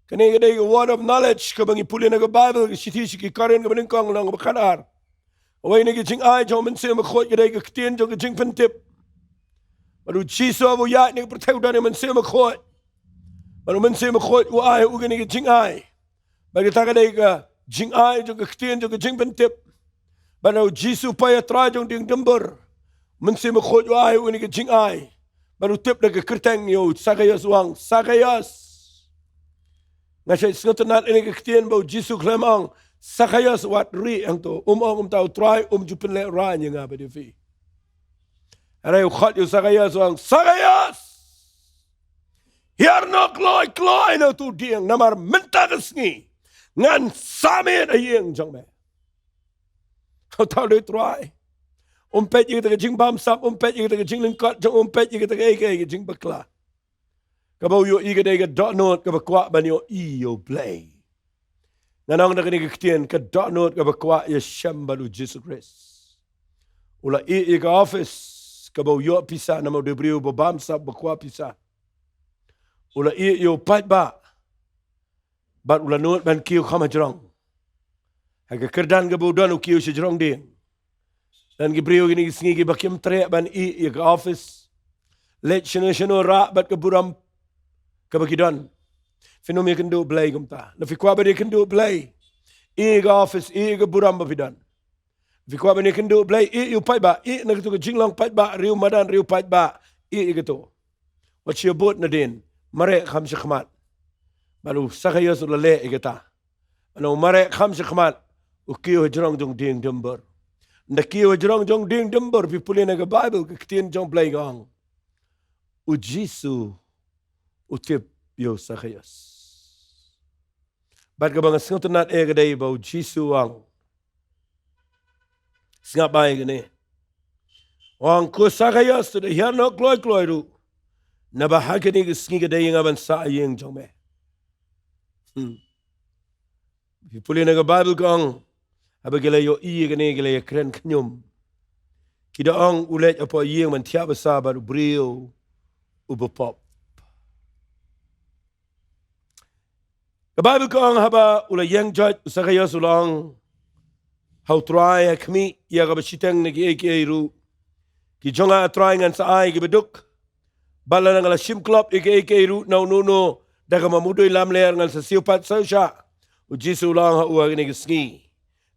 Kane ka dei ka word of knowledge kaba ngi pule na ka Baibl, ka shithi sha ki Korinth kaba nyngkong, lynnong kaba khatar. Kawei na ki jingai jong u Mynsiem Bakhuid ka dei ka ktien jong ka jingpyntip. Bad u Jisu haba u ïaid ha kane ka pyrthei u don ïa u Mynsiem Bakhuid. Bad u Mynsiem Bakhuid u ai ha u kine ki jingai. Bad kata ka dei ka jingai jong ka ktien jong ka jingpyntip. Bad haba u Jisu u poi ha trai jong dieng dymbor, u Mynsiem Bakhuid u ai ha u kine ki jingai. Bad u tip da ka kyrteng ïa u Sakaios, u ong, Sakaios. Nga shait sngewtynnad ïa kane ka ktien ba u Jisu u khlem ong, Sakaios, wat rieh hangto. Um ong kumta, U Trai um ju pynlehraiñ ïa nga bad ïa phi. Hynrei u khot ïa u Sakaios, u ong, Sakaios, hiar noh kloi kloi na utu u dieng, namar mynta ka sngi ngan sa miet ha ïing jong me. Uta u dei U Trai. Um peit ïa kata ka jingbamsap, um peit ïa kata ka jinglyngkot jong u, um peit ïa kata kaei kaei ka jingbakla. Kaba u ïohi ka dei ka dohnud kaba kwah ban ïohi ïa U Blei. Ngan ong da kane ka ktien, ka dohnud kaba kwah ïashem bad u Jisu Khrist. U la ïeh ïa ka office kaba u ïoh pisa, namar u dei u briew ba bamsap, ba kwah pisa. U la ïeh ïa u paidbah. Bad u la nud ban kiew kham hajrong. Ha ka kyrdan kaba u don, u kiew shajrong dieng. Don ki briew kine ki sngi kiba kim treh ban ïeh ïa ka office. Leit shano shano rah bad ka burom kaba ki don. Phin ym ïakynduh Blei kumta. Lada phi kwah ban ïakynduh Blei, ïeh ïa ka office, ïeh ïa ka burom ba phi don. Phi kwah ban ïakynduh Blei, ïeh ïa u paidbah, ïeh na katu ka jinglong paidbah, riew madan, riew paidbah, ïeh ïa katu. Wat shu ïa bud nadien. mareh kham shakhmat. Bad u Sakhaios u la leh ïa kata. Bad u mareh kham shakhmat, u kiew hajrong jong dieng dimbor. Ynda kiew hajrong jong dieng dimbor, phi pule na ka Baibl, ka ktien jong Blei ka ong, u Jisu u tip ïa u Sakhaios. Bad kaba nga sngewtynnat eh ka dei ba u Jisu u ong, sngap bha ïa kane, u ong, ko Sakhaios, to da hiar noh kloi kloi ruh, naba ha kane ka sngi ka dei ïa nga ban sah ha ïing jong me. Hmm. Phi pule na ka Baibl ka ong, haba ki la ïohi ïa kane ki la ïakren khñium. Ki da ong, u leit hapoh ïing ban thiah basa bad u briew uba pop. Ka Baibl ka ong, haba u la ïeng joit, u Sakhaios u la ong ha u Trai, ha khmih ïa kaba shiteng na kiei kiei ruh, ki jong nga, Trai, ngan sa ai ïa kiba duk. Bad lada nga la shim klop ïa kiei kiei ruh na uno uno da kaba mudui lamler, ngan sa siew pat siew shah. U Jisu u la ong ha u, ha kane ka sngi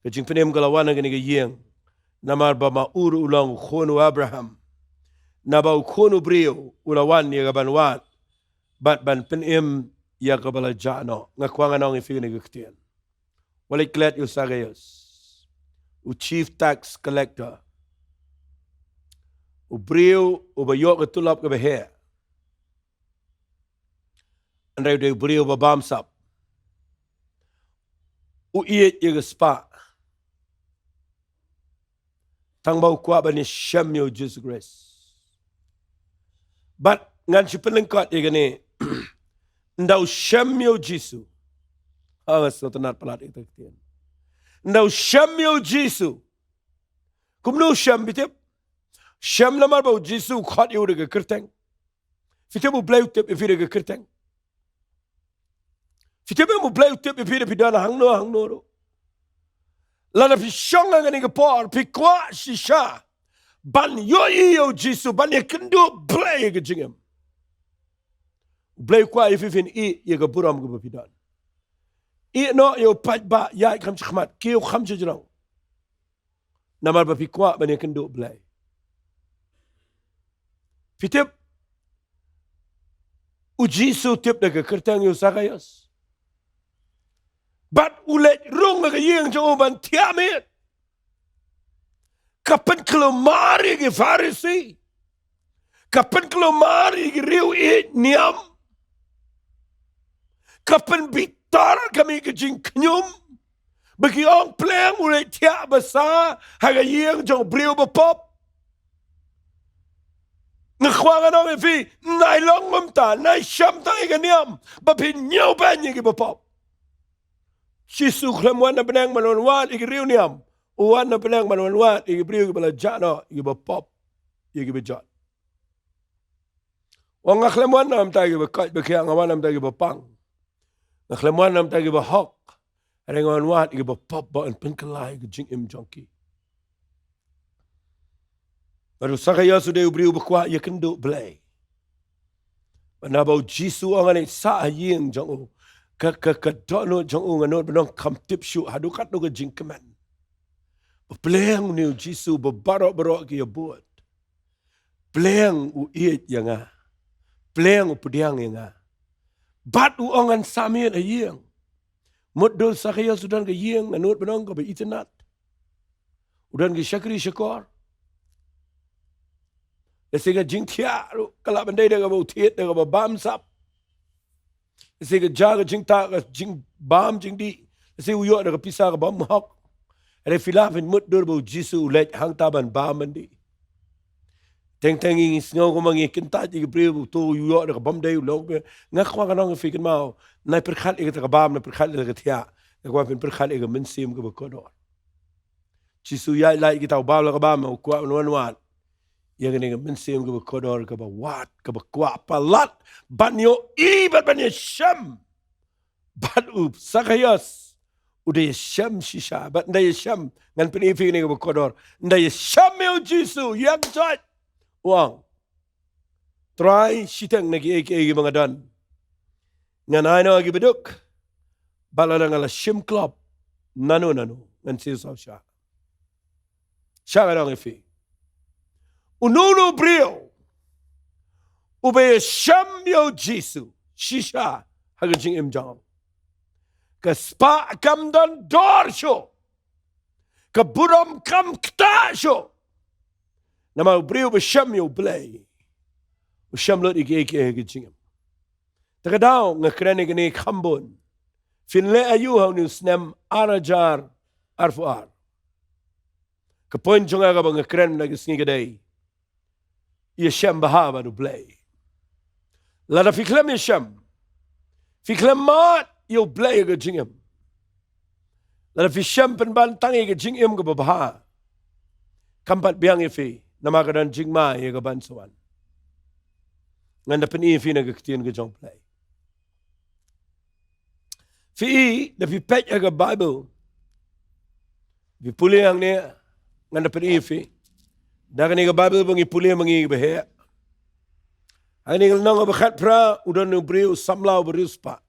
ka jingpynim ka la wan ha kane ka ïing, namar ba ma u ruh u long u khun u Abraham. Naba u Khun u Briew u la wan ïa ka ban wad bad ban pynim ïa kaba la jah noh. Nga kwah ngan ong ïa phi kane ka ktien. Wat leit klet ïa u Sakhaios, u chief tax collector, u briew uba ïoh ka tulop kaba heh, hynrei u dei u briew ba bamsap. U ïeit ïa ka spah. Tang ba u kwah ban ïashem ïa u Jisu Khrist. Bad ngan shu pynlyngkot ïa kane. Ynda u shem ïa u Jisu. Ha, nga sngewtynnat palat ïa ka ktien. Ynda u shem ïa u Jisu. Kumno u shem, phi tip? Shem namar ba u Jisu u khot ïa u da ka kyrteng. Phi tip U Blei u tip ïa phi da ka kyrteng. Phi tip em, U Blei u tip ïa phi da phi don hangno hangno ruh. Lada phi shong ha kane ka por, phi kwah shisha ban ïohi ïa u Jisu, ban ïakynduh Blei ha ka jingim. U Blei u kwah ïa phi phin ïeh ïa ka burom kaba phi don. Ïeh noh ïa u paidbah, ïaid kham shakhmat, kiew kham shajrong. Namar ba phi kwah ban ïakynduh Blei. Phi tip, u Jisu u tip da ka kyrteng ïa u Sakhaios. Bad u leit rung ha ka ïing jong u ban thiah miet. Ka pynkulmar ïa ki Pharisi. Ka pynkulmar ïa ki riew ïeit niam. Ka pynbitar ka mih ka jingkhñium. Ba ki ong, pleng u leit thiah basa ha ka ïing jong u briew ba pop. Nga kwah ngan ong ïa phi, nai long kumta, nai shem tang ïa ka niam ba phin ñiewbeiñ ïa ki ba pop. Jisu u khlem wan na bneng ban wan wad ïa ki riew niam. U wan na bneng ban wan wad ïa ki briew kiba la jah noh, ïa ki ba pop, ïa ki ba jot. U ong, nga khlem wan na bynta ki ba koit ba khiah, nga wan na bynta ki ba pang. Nga khlem wan na bynta ki ba hok. Hynrei nga wan wad ïa ki ba pop ba yn pynkylla ïa ka jingim jong ki. Bad u Sakhaios u dei u briew ba kwah ïakynduh Blei. Bad naba u Jisu u ong, ngan ïa sah ha ïing jong u. Ka, ka, ka dohnud jong u, nga nud ban ong, kam tip shuh haduh katno ka jingkmen. Ba pleng une u Jisu ba baroh baroh ki ïabud. Pleng u ïeit ïa nga. Pleng u pdiang ïa nga. Bad u ong, ngan sah miet ha ïing. Mutdur Sakhaios u don ka ïing, nga nud ban ong, kaba itynnad. U don ki shakri shakor. Lehse ka jingthiah ruh ka lah ban dei da kaba u thied, da kaba bamsap. Lehse ka jia ka jingtah, ka jingbam jingdih. Lehse u ïoh da ka pisa kabym hok. Hynrei phi lah phin mutdur ba u Jisu u leit hangta ban bam ban dih. Teng teng ngi sngew kumba ngi kyntait ïa ki briew, uto u ïoh da kabym dei, u long ba. Nga kwah ngan ong ïa phi kynmaw, nai pyrkhat ïa kata ka bam, nai pyrkhat ïa kata ka thiah. Nga kwah phin pyrkhat ïa ka mynsiem kaba kordor. Jisu u ïaid lait ïa kita, u bam la ka bam, u kwah ban wan wad ïa kane ka mynsiem kaba kordor, kaba wad, kaba kwah palat ban ïohi bad ban ïashem. Bad u Sakhaios u da ïashem shisha, bad ynda ïashem, ngan pyni ïa phi kane kaba kordor. Ynda ïashem ïa u Jisu, ïeng joit, u ong, Trai, shiteng na kiei kiei kiba nga don, ngan ai noh ïa kiba duk. Bad lada nga la shim klop nano nano, ngan siew saw shah. Shah ngan ong ïa phi, uno uno u briew uba ïashem ïa u Jisu, shisha ha ka jingim jong. Ka spah kam don dor shuh. Ka burom kam ktah shuh. Namar u briew ba shem ïa u Blei, u shem lut ïa kiei kiei ha ka jingim. Te ka daw nga kren ïa kane kham bun. Phin leh aïu ha une u snem ar hajar arphew ar? Ka point jong nga kaba nga kren na ka sngi ka dei, ïashem bha bad u Blei. Lada phi khlem ïashem, phi khlem mad ïa u Blei ha ka jingim, lada phi shem pynban tang ïa ka jingim kaba bha, kam pat biang ïa phi, namar ka don jingma ïa ka ban sa wan. Ngan da pyni ïa phi na ka ktien ka jong u Blei. Phi i, da phi peit ha ka Bible, phi pule hangne, ngan da pyni ïa phi. Da kane ka Bible ba ngi pule ma ngi ba heh. Hangne ka lynnong ba khatphra, u don u briew u samla uba riewspah.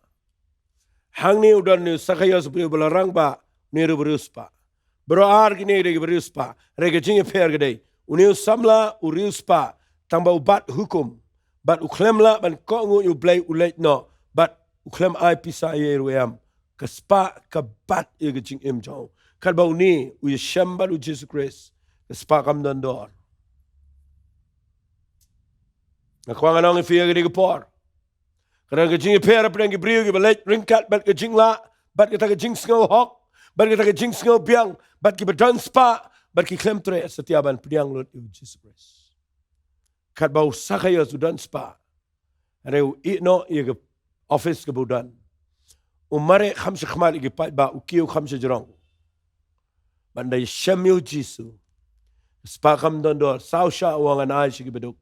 Hangne u don une u Sakhaios, u briew ba la rangbah, une ruh ba riewspah. Baroh ar kine ki dei kiba riewspah. Hynrei ka jingïapher ka dei, une u samla u riewspah, tang ba u bat hukum, bad u khlem lah ban kohnguh ïa u Blei, u leit noh, bad u khlem ai pisa ïa ei ruh em. Ka spah ka bat ïa ka jingim jong u. Katba une u ïashem bad u Jisu Khrist, ka spah kam don dor. Nga kwah ngan ong ïa phi ha kane ka por, ka don ka jingïapher hapdeng ki briew kiba leit ryngkat bad ka jinglah, bad kata ka jingsngew hok, bad kata ka jingsngew biang, bad kiba don spah, bad ki khlem treh satia ban pdiang lut ïa u Jisu Khrist. Katba u Sakhaios u don spah, hynrei u ïeh noh ïa ka office kaba u don. U mareh kham sha khmat ïa ki paidbah, u kiew kham sha jrong. Bad ynda u ïashem ïa u Jisu, spah kam don dor, saw shah u ong ngan ai sha kiba duk.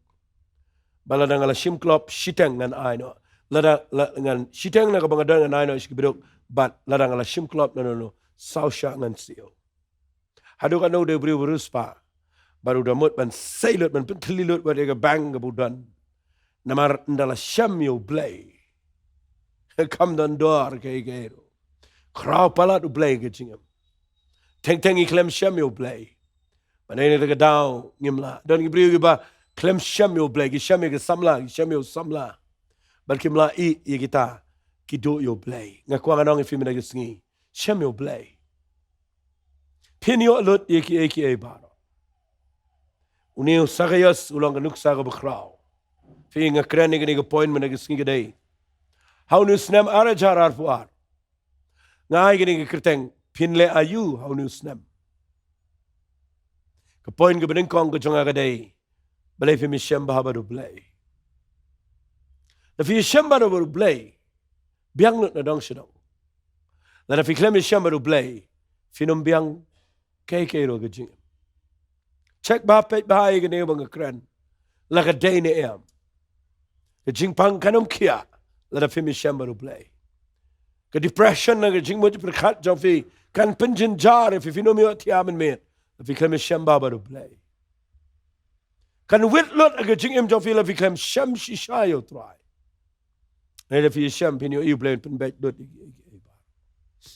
Bad lada nga la shim klop shiteng ngan ai noh. Lada, la, ngan shiteng na kaba nga don ngan ai noh sha kiba duk. Bad lada nga la shim klop na no no, saw shah ngan siew. Haduh katno u dei u briew ba riewspah. Bad u da mut ban sei lut, ban pynthylli lut wat ïa ka bank kaba u don. Namar ynda la shem ïa u Blei, kam don dor kaei kaei ruh. Khraw palat u Blei ha ka jingim. Teng teng ngi khlem shem ïa u Blei. Bad ha kane ka daw ngim lah. Don ki briew kiba khlem shem ïa u Blei, ki shem ïa ka samla, ki shem ïa u samla, bad kim lah ïeh ïa kita ki duh ïa u Blei. Nga kwah ngan ong ïa phi mynta ka sngi, shem ïa u Blei. Phin ïoh lut ïa kiei kiei baroh. Une u Sakhaios u long ka nuksa kaba khraw. Phi, nga kren ïa kane ka point mynta ka sngi ka dei, ha une u snem ar hajar arphew ar. Nga ai kane ka kyrteng, phin leh aïu ha une u snem. Ka point kaba nyngkong ka jong nga ka dei, balei phim ïashem bha bad u Blei. Lada phi ïashem bha bad u Blei, biang lut na dong sha dong. Lada phi khlem ïashem bad u Blei, phin ym biang kaei kaei ruh ha ka jingim. Check bha, peit bha ïa kane ba nga kren, la ka dei ne em. Ka jingpang kan ym khiah lada phim ïashem bad u Blei. Ka depression na ka jingmut jingpyrkhat jong phi kan pynjynjar ïa phi, phin ym ïohthiah mynmiet lada phi khlem ïashem bha bad u Blei. Kan wit lut ha ka jingim jong phi lada phi khlem shem shisha ïa u Trai. Lada phi ïashem, phin ïohi u Blei un pynbeit lut ïa ki, ïa ki, ïa ki.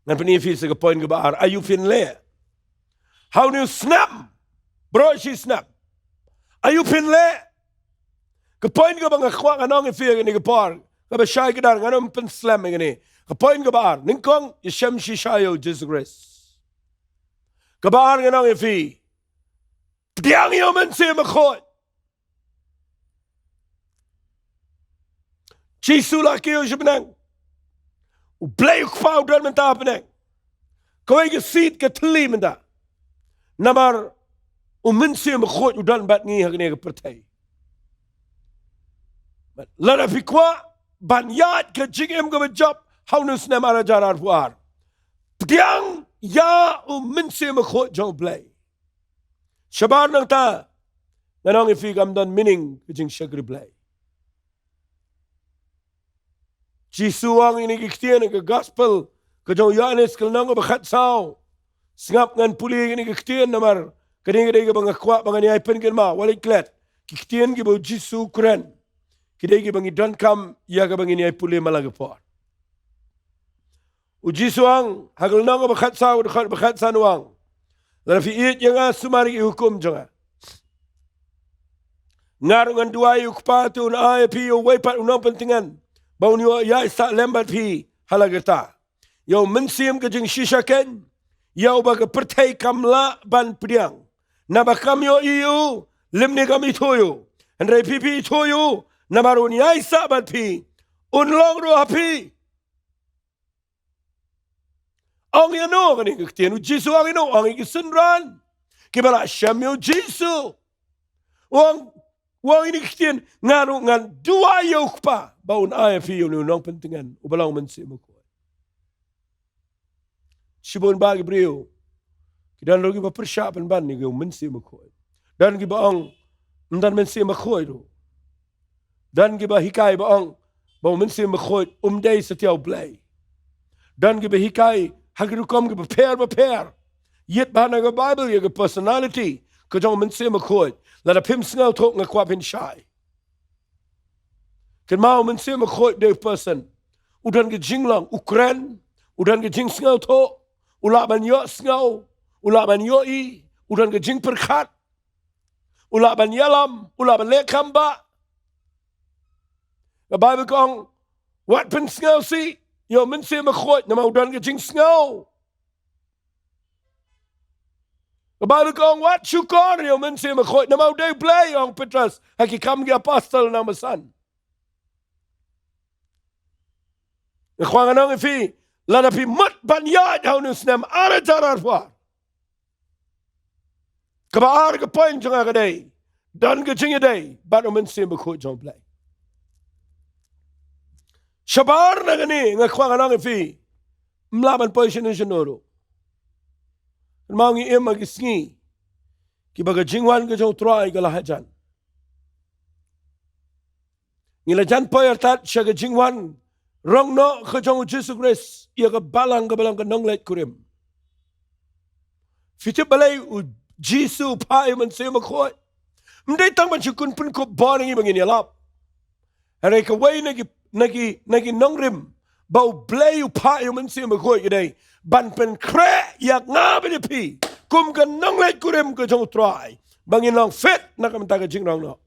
Ngan pyni ïa phi sa ka point kaba ar, aïu phin leh ha une u snem, baroh shi snem. Aïu phin leh? Ka point kaba nga kwah ngan ong ïa phi ha kane ka por, kaba shai kdar, ngan ym pynslem ïa kane. Ka point kaba ar, nyngkong, ïashem shisha ïa u Jisu Khrist. Kaba ar ngan ong ïa phi, pdiang ïa u Mynsiem Bakhuid. Jisu la kiew sha bneng. U Blei u Kpa u don mynta ha bneng. Kawei ka seat ka thylli mynta. Namar u Mynsiem Bakhuid u don bad ngi ha kane ka pyrthei. Lada phi kwah ban ïaid ka jingim kaba jop ha une u snem ar hajar arphew ar, pdiang ïa u Mynsiem Bakhuid jong u Blei. Shabar nangta, ngan ong ïa phi, kam don meaning ka jingshakri Blei. Jisu u ong ïa kine ki ktien ha ka gospel ka jong u Ïoannis ka lynnong kaba khatsaw. Sngap, ngan pule ïa kine ki ktien namar kane ka dei kaba nga kwah ba ngan ïai pynkynmaw, wat leit klet. Ki ktien kiba u Jisu u kren, ki dei kiba ngi donkam ïa kaba ngin ïai pule man la ka por. U Jisu u ong ha ka lynnong kaba khatsaw, dkhot ba khatsan, u ong, lada phi ïeit ïa nga, sumar ïa ki hukum jong nga. Nga ruh ngan duwai ïa u Kpa, te un ai ïa phi ïa uwei pat u Nongpyntngen, ba un ïoh ïaid sah lem bad phi ha la kata. Ïa u Mynsiem ka jingshisha keiñ, ïa uba ka pyrthei kam lah ban pdiang. Naba kam ïohi ïa u, lymne kam ithuh ïa u. Hynrei phi phi ithuh ïa u, namar un ïaid sah bad phi, un long ruh ha phi. Ong ïano kane ka ktien? U Jisu ong ïano? Ong ïa ki synran kiba la shem ïa u Jisu. U ong, u ong ïa kane ka ktien, nga ruh ngan duwai ïa u Kpa ba un ai ïa phi ïa une u Nongpyntngen uba long u Mynsiem Bakhuid. Shibun bah ki briew ki don ruh kiba pyrshah pynban ïa u Mynsiem Bakhuid. Don kiba ong, ym don Mynsiem Bakhuid ruh. Don kiba hikai ba ong ba u Mynsiem Bakhuid um dei satia U Blei. Don kiba hikai ha ki rukom kiba pher bapher. Ïeit ba na ka Baibl ïa ka personality ka jong u Mynsiem Bakhuid. Lada phim sngewthuh nga kwah phin shai. Kynmaw, u Mynsiem Bakhuid dei u person. U don ka jinglong, u kren, u don ka jingsngewthuh, u lah ban ïohsngew, u lah ban ïohi, u don ka jingpyrkhat, u lah ban ïalam, u lah ban leh kam bah. Ka Baibl ka ong, wat pynsngewsih ïa u Mynsiem Bakhuid namar u don ka jingsngew. Ka Baibl ka ong, wat shukor ïa u Mynsiem Bakhuid namar u dei U Blei, ong Petros ha Ki Kam ki Apostol lynnong ba san. Nga kwah ngan ong ïa phi, lada phi mut ban ïaid ha une u snem ar hajar arphew ar, kaba ar ka point jong nga ka dei, don ka jingïadei bad u Mynsiem Bakhuid jong U Blei. Shabar na kane nga kwah ngan ong ïa phi, ym lah ban poi shano shano ruh. Kynmaw, ngi im ha ki sngi kiba ka jingwan ka jong U Trai ka la hajan. Ngi la jan poi artat sha ka jingwan rong noh ka jong u Jisu Khrist ïa ka balang kaba long ka nongleit kurim. Phi tip balei u Jisu u phah ïa u Mynsiem Bakhuid? Ym dei tang ban shu khun pynkup bor ïa ngi ba ngin ïalap. Hynrei kawei na ki, na ki, na ki nongrim ba U Blei u phah ïa u Mynsiem Bakhuid ka dei ban pynkhreh ïa nga bad ïa phi kum ka nongleit kurim ka jong U Trai, ba ngin long fit na ka bynta ka jingrong noh.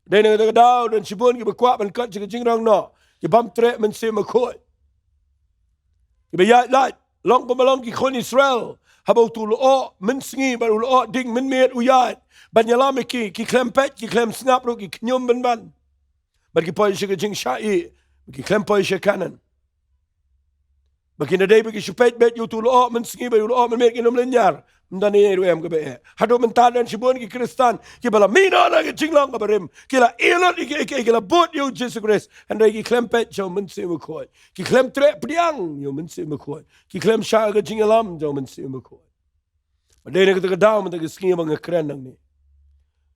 Dei na kata ka daw don shibun kiba kwah ban kot sha ka jingrong noh, ki bym treh Mynsiem Bakhuid. Kiba ïaid lait, long kumba long ki khun Israel, haba utu u lyoh mynsngi bad u lyoh ding mynmiet u ïaid ban ïalam ïa ki, ki khlem peit, ki khlem sngap ruh, ki khñium pynban. Bad ki poi sha ka jingshah ïeh, ki khlem poi sha Kanan. Ba kin da dei ba ki shu peit beit ïa utu u lyoh mynsngi bad u lyoh mynmiet, kin ym lynñiar. Ym don ei ei ruh em kaba eh. Haduh mynta don shibun ki Khristan kiba la mih noh na ka jinglong kaba rim, ki la ïeh lut ïa ki, ïa ki, ïa ki, la bud ïa u Jisu Khrist, hynrei ki khlem peit sha u Mynsiem Bakhuid. Ki khlem treh pdiang ïa u Mynsiem Bakhuid. Ki khlem shah ka jingïalam jong u Mynsiem Bakhuid. Ba dei na kata ka daw mynta ka sngi ba nga kren nangne,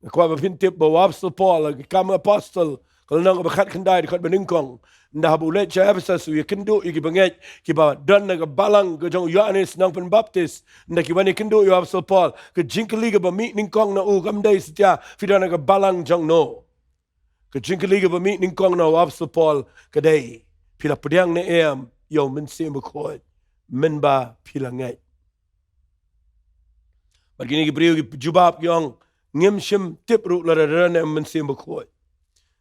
nga kwah ba phin tip ba u Apostol Paul ha Ki Kam Apostol ka lynnong kaba khatkhyndai dkhot ba nyngkong, ynda haba u leit sha Ephesus u ïakynduh ïa ki bangeit kiba don na ka balang ka jong u Ïoannis Nongpynbaptis. Ynda ki wan ïakynduh ïa u Apostol Paul, ka jingkylli kaba mih nyngkong na u kam dei satia, phi don na ka balang jong no. Ka jingkylli kaba mih nyngkong na u Apostol Paul ka dei, phi la pdiang ne em ïa u Mynsiem Bakhuid mynba phi la ngeit? Bad kine ki briew ki jubab ki ong, ngim shym tip ruh lada don ne em u Mynsiem Bakhuid.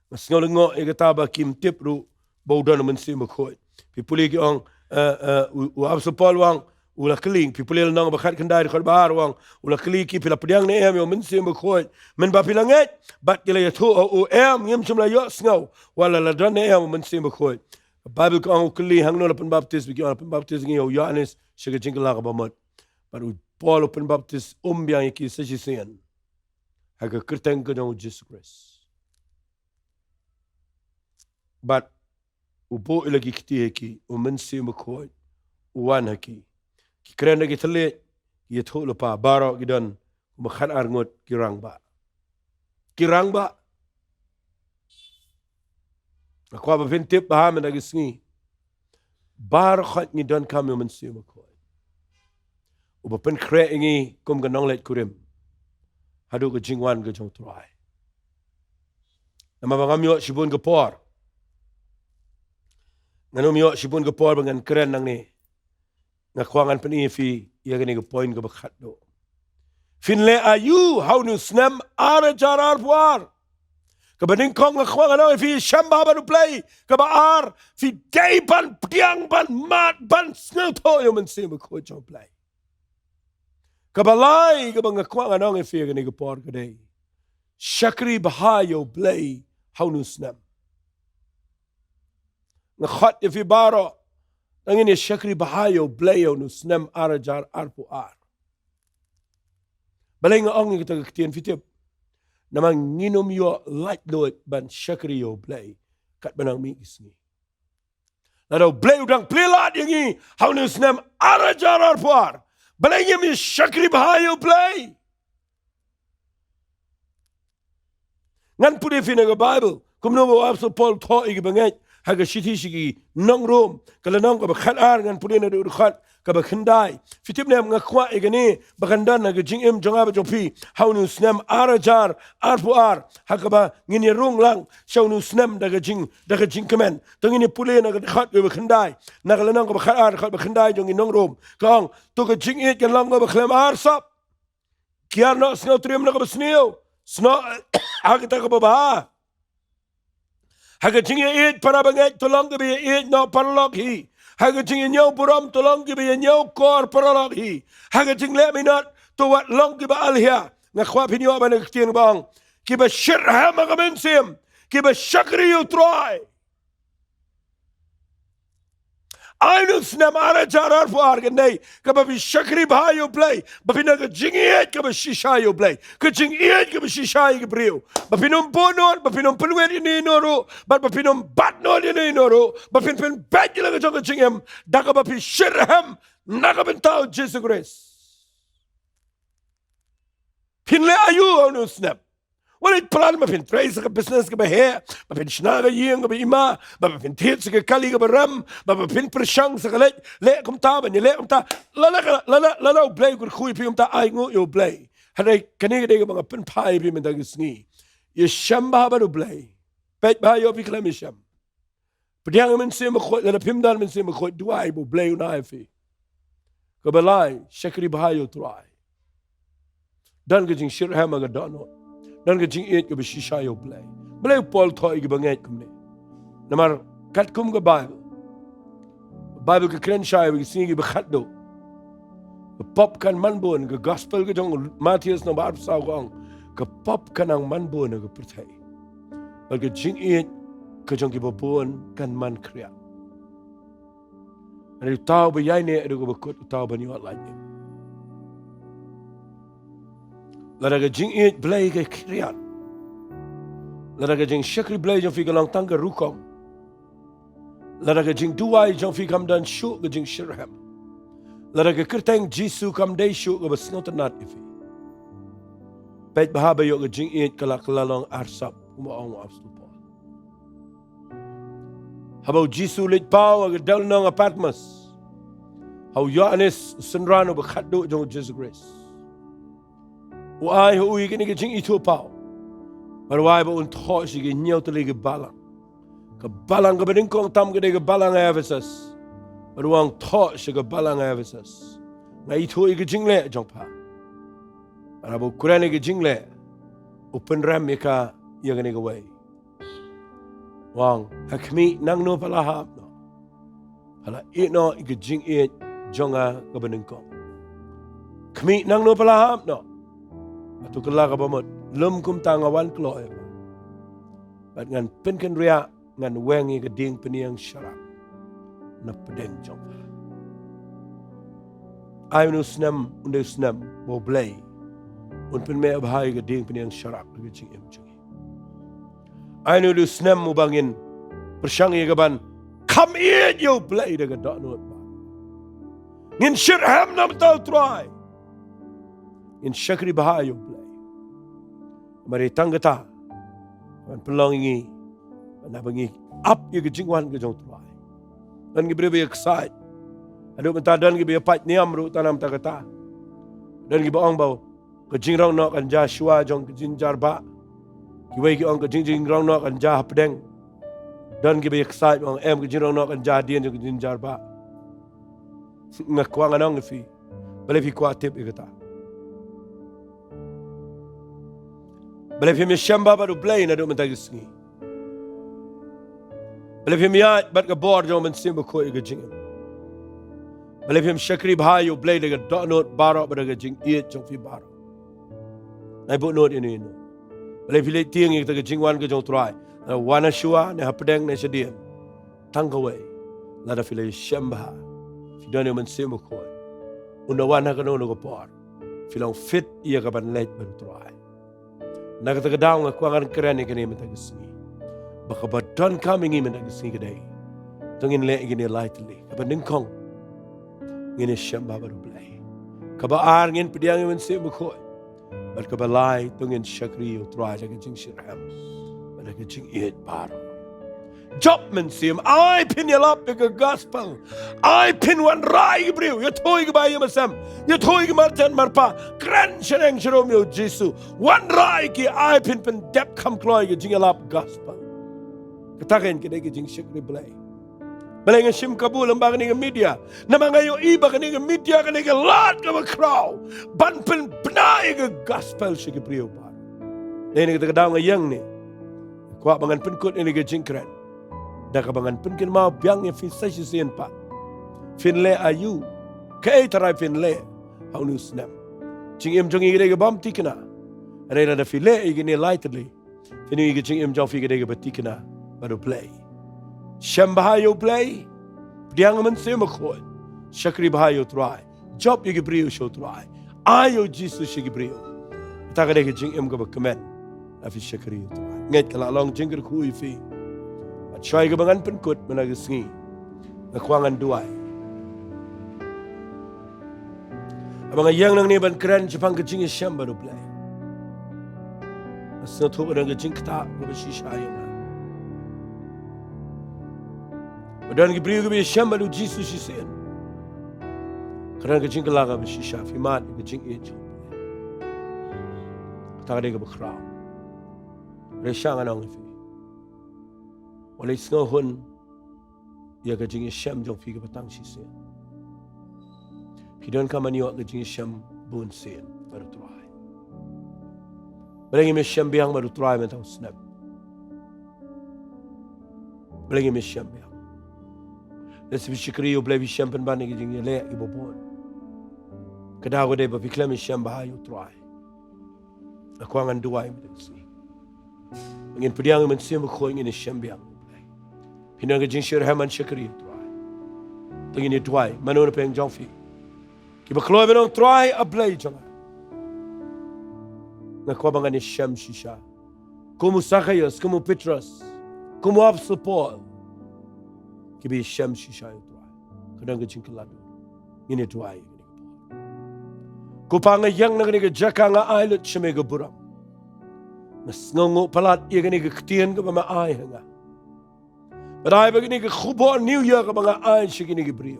Nga sngew lyngngoh ïa kata ba kim tip ruh ba u don u Mynsiem Bakhuid. Phi pule ki ong, eh, eh, u, u Apostol Paul u ong, u la kylli, phi pule lynnong ba khatkhyndai dkhot ba ar u ong, u la kylli ki, phi la pdiang ne em ïa u Mynsiem Bakhuid mynba phi la ngeit? Bad ki la ïathuh, o em, ngim shym la ïohsngew wat la don ne em u Mynsiem Bakhuid. Baibl ka ong u kylli, hangno la pynbaptis? Bad ki ong, la pynbaptis ngi ïa u Ïoannis sha ka jingkylla kaba mut. Bad u Paul u pynbaptis um biang ïa ki sa shisien ha ka kyrteng ka jong u Jisu Khrist. Bad u buh ïa la ki kti ha ki, u Mynsiem Bakhuid u wan ha ki. Ki kren da ki thylliej, ki ïathuhlypa, baroh ki don kumba khatar ngut, ki rangbah. Ki rangbah. Nga kwah ba phin tip ba ha mynta ki sngi, baroh khoit ngi donkam ïa u Mynsiem Bakhuid uba pynkhreh ïa ngi kum ka nongleit kurim haduh ka jingwan ka jong u Trai. Namar ba ngam ïoh shibun ka por, ngan ym ïoh shibun ka por ba ngan kren nangne. Nga kwah ngan pyni ïa phi ïa kane ka point kaba khatduh. Phin leh aïu ha une u snem ar hajar arphew ar? Kaba nyngkong nga kwah ngan ong ïa phi, shem bha bad U Blei. Kaba ar, phi dei ban pdiang, ban mad, ban sngewthuh ïa u Mynsiem Bakhuid jong U Blei. Kaba lai kaba nga kwah ngan ong ïa phi ha kane ka por ka dei, shakri bha ïa U Blei ha une u snem. Nga khot ïa phi baroh, tang ngin ïa shakri bha ïa U Blei ha une u snem ar hajar arphew ar. Balei nga ong ïa kata ka ktien, phi tip? Namar ngin ym ïoh laitluid ban shakri ïa U Blei katba nang mih ki sngi. Lada U Blei u dang plie lad ïa ngi ha une u snem ar hajar arphew ar, balei ngim ïa shakri bha ïa U Blei? Ngan pule ïa phi na ka Baibl kumno ba u Apostol Paul u thoh ïa ki bangeit ha ka shithi sha ki nong Rom, ka lynnong kaba khatar, ngan pule naduh dkhot kaba khyndai. Phi tip ne em, nga kwah ïa kane ba kan don ha ka jingim jong nga bad jong phi ha une u snem ar hajar arphew ar, ha kaba ngin ïa rung lang sha une u snem da ka jing, da ka jingkmen. To ngin ïa pule na ka dkhot kaba khyndai na ka lynnong kaba khatar, dkhot ba khyndai jong ki nong Rom. Ka ong, to ka jingïeit kan long kaba khlem arsap. Kiar noh, sngewtriem na kaba sniew, snoh ha kata kaba bha. Ha ka jingïaieit para bangeit, to long kiba ïaieit noh paralok hi. Ha ka jingïañiew burom, to long kiba ïañiew kor paralok hi. Ha ka jingleh minot, to wat long kiba alhia. Nga kwah phin ïoh ban ïa ka ktien ba ong, kiba shitrhem ha ka mynsiem, kiba shakri ïa U Trai. Ai, une u snem ar hajar arphew ar kan dei kaba phi shakri bha ïa U Blei, ba phin don ka jingïeit kaba shisha ïa U Blei, ka jingïeit kaba shisha ïa ki briew, ba phin ym bun nud, ba phin ym pynwit ïa ino ino ruh, bad ba phin ym bat nud ïa ino ino ruh, ba phin pynbeit ïa la ka jong ka jingim da kaba phi shitrhem na ka bynta U Jisu Khrist. Phin leh aïu ha une u snem? Wat leit plan ba phin trei sa ka business kaba heh, ba phin shna ka ïing kaba hima, ba phin thied sa ka kali kaba rem, ba phin pyrshang sa ka leit leh kumta, ban ïaleh kumta. Lada, lada, lada U Blei u kyrkhu ïa phi kumta, ai nguh ïa U Blei. Hynrei kane ka dei kaba nga pynphai ïa phi mynta ka sngi. Ïashem bha bad U Blei. Peit bha, ïoh phi khlem ïashem. Pdiang ïa u Mynsiem Bakhuid, lada phim don Mynsiem Bakhuid, duwai ba U Blei un ai ïa phi. Kaba lai, shakri bha ïa U Trai. Don ka jingshitrhem ha ka dohnud. Don ka jingïeit kaba shisha ïa U Blei. Balei u Paul u thoh ïa ki bangeit kumne? Namar katkum ka Baibl, Baibl ka kren shai ba ki sngi kiba khatduh, ka pop kan man bun. Ka Gospel ka jong u Mathaios namba arphew saw ka ong, ka pop kan nang man bun ha ka pyrthei, bad ka jingïeit ka jong kiba bun kan man khriat. Hynrei uta uba ïaineh haduh kaba kut, uta u ban ïoh lait im. Lada ka jingïeit Blei ka khriat, lada ka jingshakri Blei jong phi ka long tang ka rukom, lada ka jingduwai jong phi kam don shuh ka jingshitrhem, lada ka kyrteng Jisu kam dei shuh kaba sngewtynnat ïa phi, peit bha ba ïoh ka jingïeit ka la, ka la long arsap, kumba ong u Apostol Paul. Haba u Jisu u leit paw ha ka dewlynnong ha Patmos, ha u Ïoannis u synran uba khatduh jong u Jisu Khrist, u ai ha u ïa kane ka jingithuhpaw, bad u ai ba un thoh sha ki hynñiew tylli ki balang. Ka balang kaba nyngkong tam ka dei ka balang ha Ephesus, bad u ong, thoh sha ka balang ha Ephesus, nga ithuh ïa ka jingleh jong pha. Bad haba u kren ïa ka jingleh, u pynrem ïa ka ïa kane kawei. U ong, ha khmih nangno pha la hap noh, pha la ïeh noh ïa ka jingïeit jong nga kaba nyngkong. Khmih nangno pha la hap noh, hato kylla kaba mut, lum kumta, nga wan kloi ïa pha, bad ngan pynkynriah, ngan weng ïa ka diengphniang sharak na pdeng jong pha. Ai une u snem un dei u snem ba U Blei un pynmih bha ïa ka diengphniang sharak ha ka jingim jong ngi. Ai une u snem uba ngin pyrshang ïa ka ban kham ïeit ïa U Blei da ka dohnud. Ngin shitrhem na ka bynta U Trai. Ngin shakri bha ïa U Blei. Namar tang kata kan pynlong ïa ngi, namar ba ngi ap ïa ka jingwan ka jong U Trai. Don ki briew ba ïaksaid. Haduh mynta don kiba ïapait niam ruh tang namar kata. Don kiba ong ba ka jingrong noh kan jia shuwa jong ka jingjia bah. Kiwei ki ong ka jing, jingrong noh kan jia hapdeng. Don kiba ïaksaid ba ong em, ka jingrong noh kan jia hadien jong ka jingjia bah. Nga kwah ngan ong ïa phi, balei phi kwah tip ïa kata? Balei phim ïashem bha bad U Blei naduh mynta ka sngi? Balei phim ïaid bad ka bor jong U Mynsiem Bakhuid ïa ka jingim? Balei phim shakri bha ïa U Blei da ka dohnud baroh bad da ka jingïeit jong phi baroh? Nai buh nud ïa ino ino. Balei phi leit tieng ïa kata ka jingwan ka jong U Trai? Lada wan ha shuwa ne hapdeng ne shadien, tang kawei, lada phi la ïashem bha, phi don ïa U Mynsiem Bakhuid, un da wan ha kano kano ka por, phi long fit ïa ka ban leit bad U Trai. Na kata ka daw nga kwah ngan kren ïa kane mynta ka sngi, ba kaba donkam ïa ngi mynta ka sngi ka dei, to ngin leh ïa kine lai tylli. Kaba nyngkong, ngin ïashem bha bad U Blei. Kaba ar, ngin pdiang ïa U Mynsiem Bakhuid. Bad kaba lai, to ngin shakri ïa U Trai da ka jingshitrhem bad da ka jingïeit baroh. Jop mynsiem, ai phin ïalap ïa ka gospel. Ai phin wanrah ïa ki briew, ïathuh ïa ki bahaïing bahasem, ïathuh ïa ki marjan marpa, kren shaneng sharum ïa U Jisu. Wanrah ïa ki, ai phin pyndep kham kloi ïa ka jingïalap gospel. Kata kein ka dei ka jingshakri Blei. Balei nga shim kabu lyngba kane ka media? Namar nga ïohi ba kane ka media ka dei ka lad kaba khraw ban pynbna ïa ka gospel sha ki briew baroh. Dei na kata ka daw nga ïeng ne, kwah ba ngan pynkut ïa kane ka jingkren da kaba ngan pynkynmaw biang ïa phi sa shisien pat. Phin leh aïu? Kaei tharai phin leh ha une u snem? Jingim jong ngi ka dei ka bym thikna. Hynrei lada phi leh ïa kine lai tylli, phin ïohi ka jingim jong phi ka dei kaba thikna bad U Blei. Shem bha ïa U Blei, pdiang ïa U Mynsiem Bakhuid, shakri bha ïa U Trai, jop ïa ki briew sha U Trai, ai ïa U Jisu sha ki briew. Kata ka dei ka jingim kaba kmen lada phi shakri ïa U Trai. Ngeit ka la long jingkyrkhu ïa phi. Bad shwa ïa kaba ngan pynkut mynta ka sngi, nga kwah ngan duwai. Haba nga ïeng nangne ban kren shaphang ka jingïashem bad U Blei, nga sngewthuh ba don ka jingktah kaba shisha ïa nga. Ba don ki briew kiba ïashem bad U Jisu shisien, ka don ka jingkylla kaba shisha, phi mad ïa ka jingïeit jong U Blei. Kata ka dei kaba khraw. Hynrei sha ngan ong ïa phi, wat leit sngewhun ïa ka jingïashem jong phi kaba tang shisien. Phi donkam ban ïoh ka jingïashem bunsien bad U Trai. Balei ngim ïashem biang bad U Trai mynta u snem? Balei ngim ïashem biang? Lada phi shakri ïa U Blei, phi shem pynban ïa ka jingïaleh kiba bun. Ka daw ka dei ba phi khlem ïashem bha ïa U Trai. Nga kwah ngan duwai mynta ka sngi. Ngin pdiang ïa U Mynsiem Bakhuid, ngin ïashem biang. Phin don ka jingshitrhem ban shakri ïa U Trai. To ngin ïa duwai. Mano na pdeng jong phi kiba kloi ban ong, Trai, A Blei jong nga, nga kwah ba ngan ïashem shisha kum u Sakhaios, kum u Petros, kum u Apostol Paul, kiba ïashem shisha ïa U Trai. Ka don ka jingkylla dur. Ngin ïa duwai ïa kane ka por. Ko Pa, nga ïeng na kane ka jaka, nga ai lut sha me ka burom. Nga sngewnguh palat ïa kane ka ktien kaba me ai ha nga. Bad ai ba kane ka khubor New Year kaba nga ai sha kine ki briew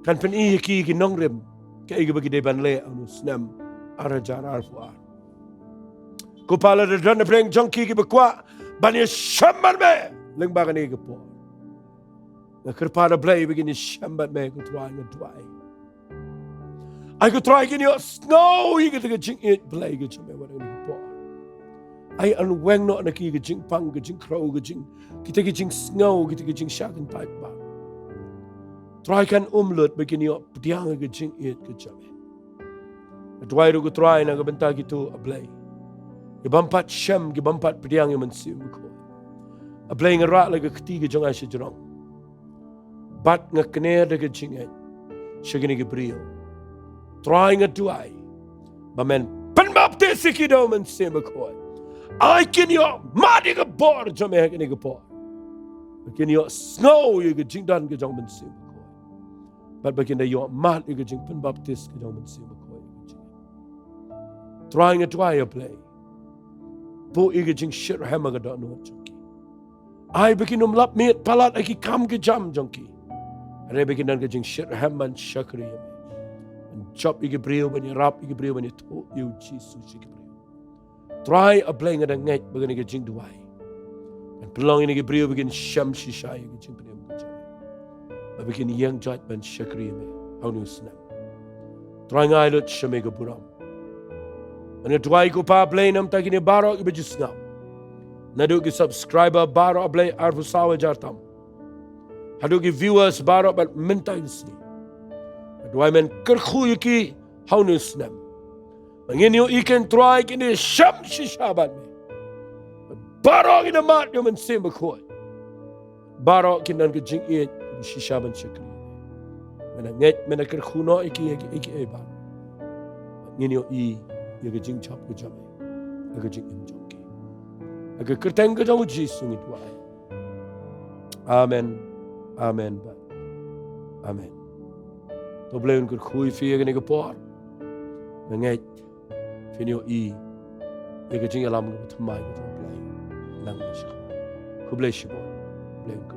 kan pyni ïa ki, ki nongrim, kaei kaba ki dei ban leh ha une u snem ar hajar arphew ar. Ko Pa, lada don na pdeng jong ki kiba kwah ban ïashem bad me lyngba kane ka por, nga kyrpad, A Blei, ba kin ïashem bad me, ko Trai, nga duwai. Ai ko Trai, kin ïohsngew ïa kata ka jingïeit Blei ka jong me wat ha kane ka por. Ai unweng noh na ki ka jingpang, ka jingkhrew, ka jing, kita ki jingsngew, kita ki jingshah kyntait baroh. Trai, kan ym lut ba kin ïoh pdiang ïa ka jingïeit ka jong me. Nga duwai ruh ko Trai na ka bynta kito, A Blei, ki bym pat shem, ki bym pat pdiang ïa U Mynsiem Bakhuid. A Blei, nga rah la ka kti ka jong nga sha jrong bad nga kner da ka jingngeit sha kine ki briew. Trai, nga duwai ba men pynbaptis ïa ki da U Mynsiem Bakhuid. Ai kin ïoh mad ïa ka bor jong me ha kane ka por. Ba kin ïohsngew ïa ka jingdon ka jong U Mynsiem Bakhuid. Bad ba kin da ïoh mad ïa ka jingpynbaptis ka jong U Mynsiem Bakhuid. Trai, nga duwai, A Blei, buh ïa ka jingshitrhem ha ka dohnud jong ki. Ai ba kin ym lap miet palat ha ki kam ki jam jong ki. Hynrei ba kin don ka jingshitrhem ban shakri ïa me, ban jop ïa ki briew, ban ïarap ïa ki briew, ban ïathuh ïa U Jisu sha ki briew. Trai, A Blei, nga da ngeit ba kane ka jingduwai kan pynlong ïa kine ki briew ba kin shem shisha ïa ka jingpynim ka jong me, ba kin ïeng jait ban shakri ïa me ha une u snem. Trai, nga ai lut sha me ka burom. Nga duwai ko Pa Blei namar kine baroh kiba ju sngap. Naduh ki subscriber baroh Blei arphew saw hajar tam, haduh ki viewers baroh bad mynta ki sngi. Nga duwai men kyrkhu ïa ki ha une u snem. Ba ngin ïohi ken Trai kine shem shisha bad me. Baroh kine mad ïa u Mynsiem Bakhuid. Baroh kin don ka jingïeit shisha ban shakri. Men ngeit, men kyrkhu noh ïa ki, ïa ki, ïa ki, ïa ki baroh. Ngin ïohi ïa ka jingjop ka jong me, ïa ka jingim jong ki. Ha ka kyrteng ka jong u Jisu ngi duwai. Amen. Amen. Bad amen. To Blei un kyrkhu ïa phi ïa kane ka por. Nga ngeit phin ïohi ïa ka jingïalam kaba thymmai ka jong u Blei. Nang ïa sha. Khublei shibun. Blei un